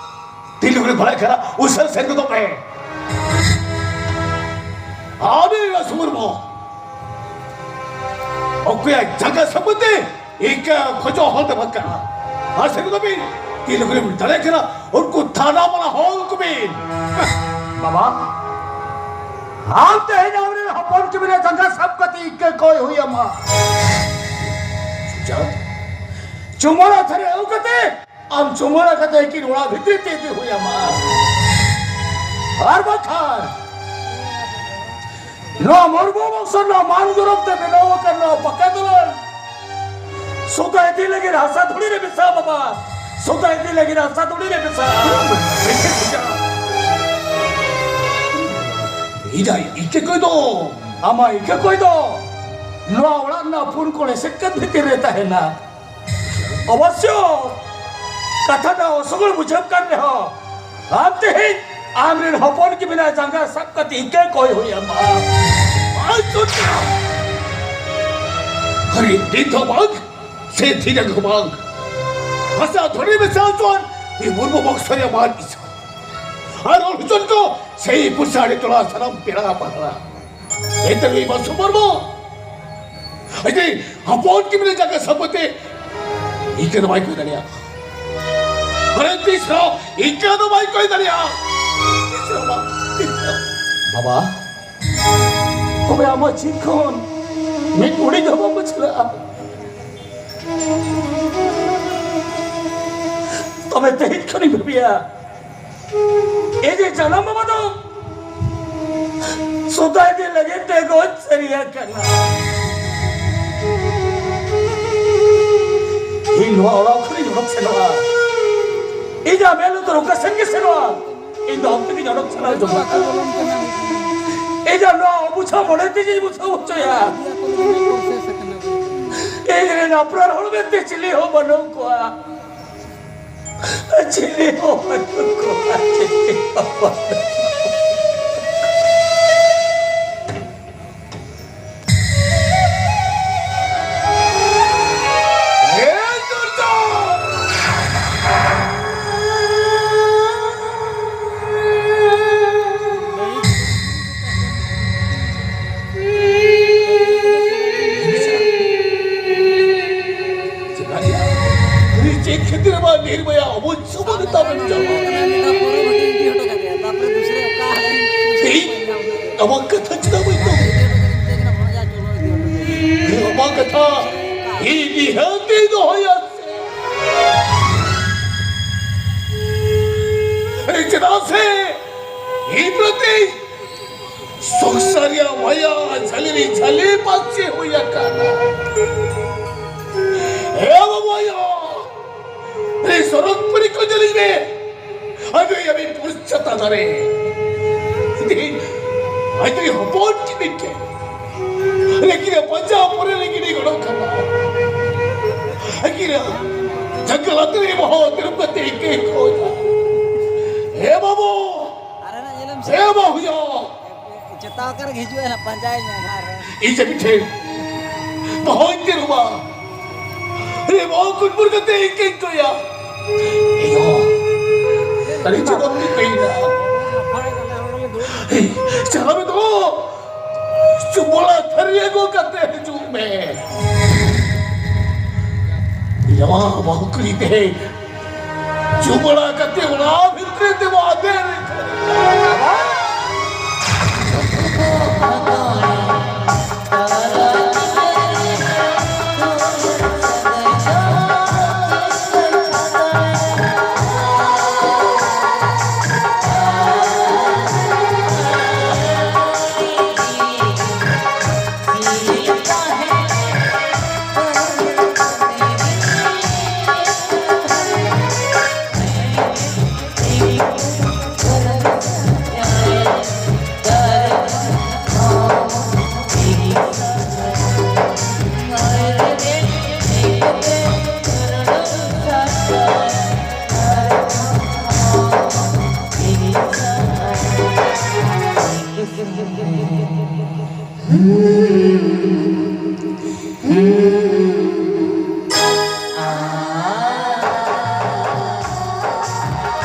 ᱛᱤᱱ ᱞᱩᱜᱽᱲᱤ ᱵᱷᱟᱲᱟ ᱠᱷᱟᱨᱟ ᱩᱥᱟᱹᱨ ᱥᱮᱱ ᱜᱚᱫᱚᱜ ᱢᱮ᱾ ᱟᱹᱰᱤ ᱥᱩᱨ ᱢᱚ᱾ ᱚᱠᱚᱭᱟᱜ ᱡᱟᱭᱜᱟ ᱥᱚᱢᱯᱚᱛᱤ ᱤᱱᱠᱟᱹ ᱠᱷᱚᱡᱚᱜ ᱦᱚᱲ ᱫᱚ ᱵᱟᱝ ᱠᱟᱱᱟ᱾ ᱟᱨ ᱥᱮᱱ ᱜᱚᱫᱚᱜ ᱵᱤᱱ, ᱛᱤᱱ ᱞᱩᱜᱽᱲᱤ ᱵᱤᱱ ᱫᱟᱲᱮᱭᱟᱜ ᱠᱟᱱᱟ, ᱩᱱᱠᱩ ᱛᱷᱟᱱᱟ ᱵᱟᱞᱟ ᱦᱚᱦᱚ ᱟᱹᱜᱩ ᱠᱚᱵᱤᱱ᱾ ᱵᱟᱵᱟ, ᱟᱢ ᱛᱮᱦᱮᱧ ᱟᱢᱨᱮᱱ ᱦᱚᱯᱚᱱ ᱠᱚ ᱢᱮᱱᱟ ᱡᱟᱸᱜᱟ ᱥᱟᱵ ᱠᱟᱛᱮ ᱤᱱᱠᱟᱹ ᱠᱚᱭ ᱦᱩᱭ ᱟᱢᱟ᱾ ᱪᱩᱯᱪᱟᱯ ᱪᱩᱢᱟᱹᱲᱟ ᱛᱷᱟᱹᱨᱤ ᱟᱹᱜᱩ ᱠᱟᱛᱮ ᱟᱢ ᱪᱩᱢᱟᱹᱲᱟ ᱠᱟᱛᱮ ᱠᱤᱱ ᱚᱲᱟᱜ ᱵᱷᱤᱛᱤᱨ ᱛᱮ ᱤᱫᱤ ᱦᱩᱭ ᱟᱢᱟ᱾ ᱟᱨ ᱵᱟᱝᱠᱷᱟᱱ ᱱᱚᱣᱟ ᱢᱩᱨᱢᱩ ᱵᱚᱝᱥᱚ ᱨᱮᱱᱟᱜ ᱢᱟᱱ ᱜᱚᱨᱚᱵ ᱛᱮ ᱵᱮᱱᱟᱣ ᱟᱠᱟᱱ ᱱᱚᱣᱟ ᱯᱟᱠᱟ ᱫᱚᱞᱟᱱ ᱥᱩᱫᱷᱟ ᱤᱫᱤ ᱞᱟᱹᱜᱤᱫ ᱦᱟᱥᱟ ᱫᱷᱩᱲᱤ ᱨᱮ ᱢᱮᱥᱟ, ᱵᱟᱵᱟ᱾ ᱥᱩᱫᱷᱟ ᱤᱫᱤ ᱞᱟᱹᱜᱤᱫ ᱦᱟᱥᱟ ᱫᱷᱩᱲᱤ ᱨᱮ ᱢᱮᱥᱟ᱾ ᱤᱧᱟᱜ ᱤᱠᱟᱹ ᱠᱚᱭ ᱫᱚ, ᱟᱢᱟᱜ ᱤᱠᱟᱹ ᱠᱚᱭ ᱫᱚ ᱱᱚᱣᱟ ᱚᱲᱟᱜ ᱨᱮᱱᱟᱜ ᱯᱩᱱ ᱠᱚᱬ ᱮᱥᱮᱫ ᱠᱟᱛ ᱵᱷᱤᱛᱤᱨ ᱨᱮ ᱛᱟᱦᱮᱱᱟ᱾ ᱚᱵᱚᱥᱥᱚ, ᱠᱟᱛᱷᱟ ᱫᱚ ᱚᱥᱚᱜᱚᱲ ᱵᱩᱡᱷᱟᱹᱜ ᱠᱟᱱ ᱨᱮᱦᱚᱸ, ᱟᱢ ᱛᱮᱦᱮᱧ ᱟᱢᱨᱮᱱ ᱦᱚᱯᱚᱱ ᱠᱤᱢᱤᱱᱟᱜ ᱡᱟᱸᱜᱟ ᱥᱟᱵ ᱠᱟᱛᱮ ᱤᱠᱟᱹ ᱠᱚᱭ ᱦᱩᱭ ᱟᱢᱟ᱾ ᱵᱟᱝ ᱥᱚᱛᱭᱟ᱾ ᱟᱨᱮ ᱱᱤᱛ ᱦᱚᱸ ᱵᱟᱝ, ᱥᱮ ᱛᱤᱱᱟᱹᱜ ᱦᱚᱸ ᱵᱟᱝ᱾ ᱦᱟᱥᱟ ᱫᱷᱩᱲᱤ ᱢᱮᱥᱟ ᱦᱚᱪᱚᱣᱟᱱ ᱤᱧ ᱢᱩᱨᱢᱩ ᱵᱚᱝᱥᱚ ᱨᱮᱭᱟᱜ ᱢᱟᱱ ᱤᱥᱟᱹ᱾ ᱟᱨ ᱚᱨᱡᱚᱱ ᱠᱚ ᱥᱮᱭ ᱯᱩᱥᱟᱲᱤ ᱴᱚᱞᱟ ᱥᱟᱱᱟᱢ ᱯᱮᱲᱟ ᱯᱟᱦᱲᱟ᱾ ᱮᱱᱛᱮ ᱱᱩᱭ ᱵᱟᱝᱥᱚ ᱢᱩᱨᱢᱩ ᱟᱡ ᱦᱚᱯᱚᱱ ᱠᱤᱢᱤᱱᱟᱜ ᱡᱟᱸᱜᱟ ᱥᱟᱵ ᱠᱟᱛᱮ ᱤᱠᱟᱹ ᱫᱚ ᱵᱟᱭ ᱠᱚᱭ ᱫᱟᱲᱮᱭᱟᱜᱼᱟ᱾ ᱟᱨᱮ ᱛᱤᱥ ᱦᱚᱸ ᱤᱠᱟᱹ ᱫᱚ ᱵᱟᱭ ᱠᱚᱭ ᱫᱟᱲᱮᱭᱟᱜᱼᱟ᱾ ᱛᱤᱥ ᱦᱚᱸ ᱵᱟᱝ, ᱛᱤᱥ ᱦᱚᱸ᱾ ᱵᱟᱵᱟ, ᱛᱚᱵᱮ ᱟᱢᱟᱜ ᱡᱤᱣᱤ ᱠᱷᱚᱱ ᱢᱤᱫ ᱩᱰᱤᱡ ᱦᱚᱸ ᱵᱟᱢ ᱵᱟᱹᱪᱷᱞᱟᱹᱜᱼᱟ? ᱛᱚᱵᱮ ᱛᱮᱦᱮᱧ ᱠᱷᱚᱱᱤᱧ ᱵᱷᱟᱹᱵᱤᱭᱟ, ᱮ ᱡᱮ ᱡᱟᱱᱟᱢ ᱵᱟᱵᱟ ᱫᱚ ᱥᱩᱫᱷᱟ ᱤᱫᱤ ᱞᱟᱹᱜᱤᱫ ᱛᱮ ᱜᱚᱡ ᱥᱟᱹᱨᱤ ᱟᱠᱟᱱᱟ᱾ ᱤᱧ ᱱᱚᱣᱟ ᱚᱲᱟᱜ ᱠᱷᱚᱱᱤᱧ ᱚᱰᱚᱠ ᱥᱮᱱᱚᱜᱼᱟ᱾ ᱤᱧᱟᱜ ᱢᱮᱫ ᱞᱩᱛᱩᱨ ᱚᱠᱟ ᱥᱮᱱ ᱜᱮ ᱥᱮᱱᱚᱜᱼᱟ, ᱤᱧ ᱫᱚ ᱟᱢ ᱛᱮᱜᱮᱧ ᱚᱰᱚᱠ ᱪᱟᱞᱟᱣ ᱡᱚᱝᱟ᱾ ᱤᱧᱟᱜ ᱱᱚᱣᱟ ᱚᱵᱩᱡᱷᱟᱹᱣ ᱢᱚᱱᱮ ᱛᱮᱜᱮᱧ ᱵᱩᱡᱷᱟᱹᱣ ᱦᱚᱪᱚᱭᱟ᱾ ᱤᱧ ᱨᱮᱱ ᱟᱯᱱᱟᱨ ᱦᱚᱲ ᱢᱮᱱᱛᱮ ᱪᱤᱞᱤ ᱦᱚᱸ ᱵᱟᱹᱱᱩᱜ ᱠᱚᱣᱟ᱾ ᱪᱤᱞᱤ ᱦᱚᱸ ᱵᱟᱹᱱᱩᱜ ᱠᱚᱣᱟ, ᱪᱤᱞᱤ ᱦᱚᱸ ᱵᱟᱹᱱᱩᱜ ᱠᱚᱣᱟ᱾ ᱪᱮᱫ ᱠᱷᱟᱹᱛᱤᱨ ᱵᱟ ᱱᱤᱨᱢᱟᱭᱟ ᱚᱵᱩᱡ ᱥᱚᱢᱚᱭ ᱛᱟᱵᱮᱱ ᱡᱟᱢᱟ? ᱤᱧ ᱟᱢᱟᱜ ᱠᱟᱛᱷᱟ ᱪᱮᱫᱟᱜ ᱵᱟᱹᱧ ᱛᱟᱵ? ᱟᱢᱟᱜ ᱠᱟᱛᱷᱟ ᱤᱧ ᱱᱤᱦᱟᱹᱛ ᱤᱧ ᱫᱚᱦᱚᱭᱟ᱾ ᱪᱮᱫᱟᱜ ᱥᱮ ᱤᱧ ᱯᱨᱚᱛᱤ ᱥᱚᱝᱥᱟᱨᱤᱭᱟ ᱢᱟᱭᱟ ᱡᱷᱟᱹᱞᱤ ᱨᱮ ᱡᱷᱟᱹᱞᱤ ᱯᱟᱹᱪᱤ ᱦᱩᱭ ᱟᱠᱟᱱᱟ᱾ ᱮ ᱵᱟᱵᱟ ᱭᱳ, ᱨᱮ ᱥᱚᱨᱚᱜ ᱯᱩᱨᱤ ᱠᱚ ᱡᱟᱹᱞᱤᱧ ᱢᱮ᱾ ᱟᱫᱚ ᱭᱟ ᱢᱤᱫ ᱯᱩᱨᱩᱥ ᱪᱷᱟᱛᱟ ᱫᱟᱨᱮ᱾ ᱟᱫᱚ ᱦᱚᱯᱚᱱ ᱠᱤᱱᱤ ᱠᱮ᱾ ᱞᱮᱠᱤᱱ ᱯᱟᱸᱡᱟ ᱯᱚᱨᱮ ᱞᱮᱠᱤᱱ ᱜᱚᱲᱚ ᱠᱟᱱᱟ᱾ ᱟᱹᱠᱤᱱᱟ ᱡᱟᱸᱜᱟ ᱞᱟᱛᱟᱨ ᱨᱮ ᱵᱚᱦᱚᱜ ᱫᱩᱲᱩᱵ ᱠᱟᱛᱮ ᱤᱧ ᱠᱚᱭ ᱠᱚᱭᱟ᱾ ᱮ ᱵᱟᱵᱩ! ᱟᱨ ᱦᱟᱱᱟ ᱧᱮᱞᱮᱢ ᱥᱮ᱾ ᱮ ᱵᱟᱹᱦᱩᱭᱟ! ᱪᱮᱛᱟᱣ ᱚᱠᱟᱨᱮ ᱦᱤᱡᱩᱜᱼᱟ ᱱᱟᱜ, ᱯᱟᱸᱡᱟᱭᱮ ᱢᱮ ᱟᱜᱷᱟᱲ ᱨᱮ᱾ ᱤᱧ ᱡᱟᱹᱱᱤᱡ ᱴᱷᱮᱱ ᱵᱚᱦᱚᱜ ᱤᱧ ᱛᱤᱨᱩᱵᱟ᱾ ᱨᱮ ᱵᱚᱦᱚᱜ ᱠᱩᱴᱢᱩᱨ ᱠᱟᱛᱮ ᱤᱧ ᱠᱚᱭᱟ᱾ ᱮᱭᱳ! ᱟᱹᱰᱤ ᱪᱚᱨᱚᱠ ᱜᱮ ᱦᱩᱭᱱᱟ᱾ ᱪᱟᱞᱟᱣ ᱢᱮ ᱫᱚ᱾ ᱪᱩᱢᱟᱹᱲᱟ ᱛᱷᱟᱹᱨᱤ ᱟᱹᱜᱩ ᱠᱟᱛᱮ ᱦᱤᱡᱩᱜ ᱢᱮ᱾ ᱱᱚᱣᱟ ᱵᱟᱹᱦᱩ ᱠᱩᱲᱤ ᱛᱮᱦᱮᱧ ᱪᱩᱢᱟᱹᱲᱟ ᱠᱟᱛᱮ ᱚᱱᱟ ᱵᱷᱤᱛᱨᱤ ᱛᱮ ᱵᱚ ᱟᱫᱮᱨ ᱞᱮᱠᱷᱟᱱ᱾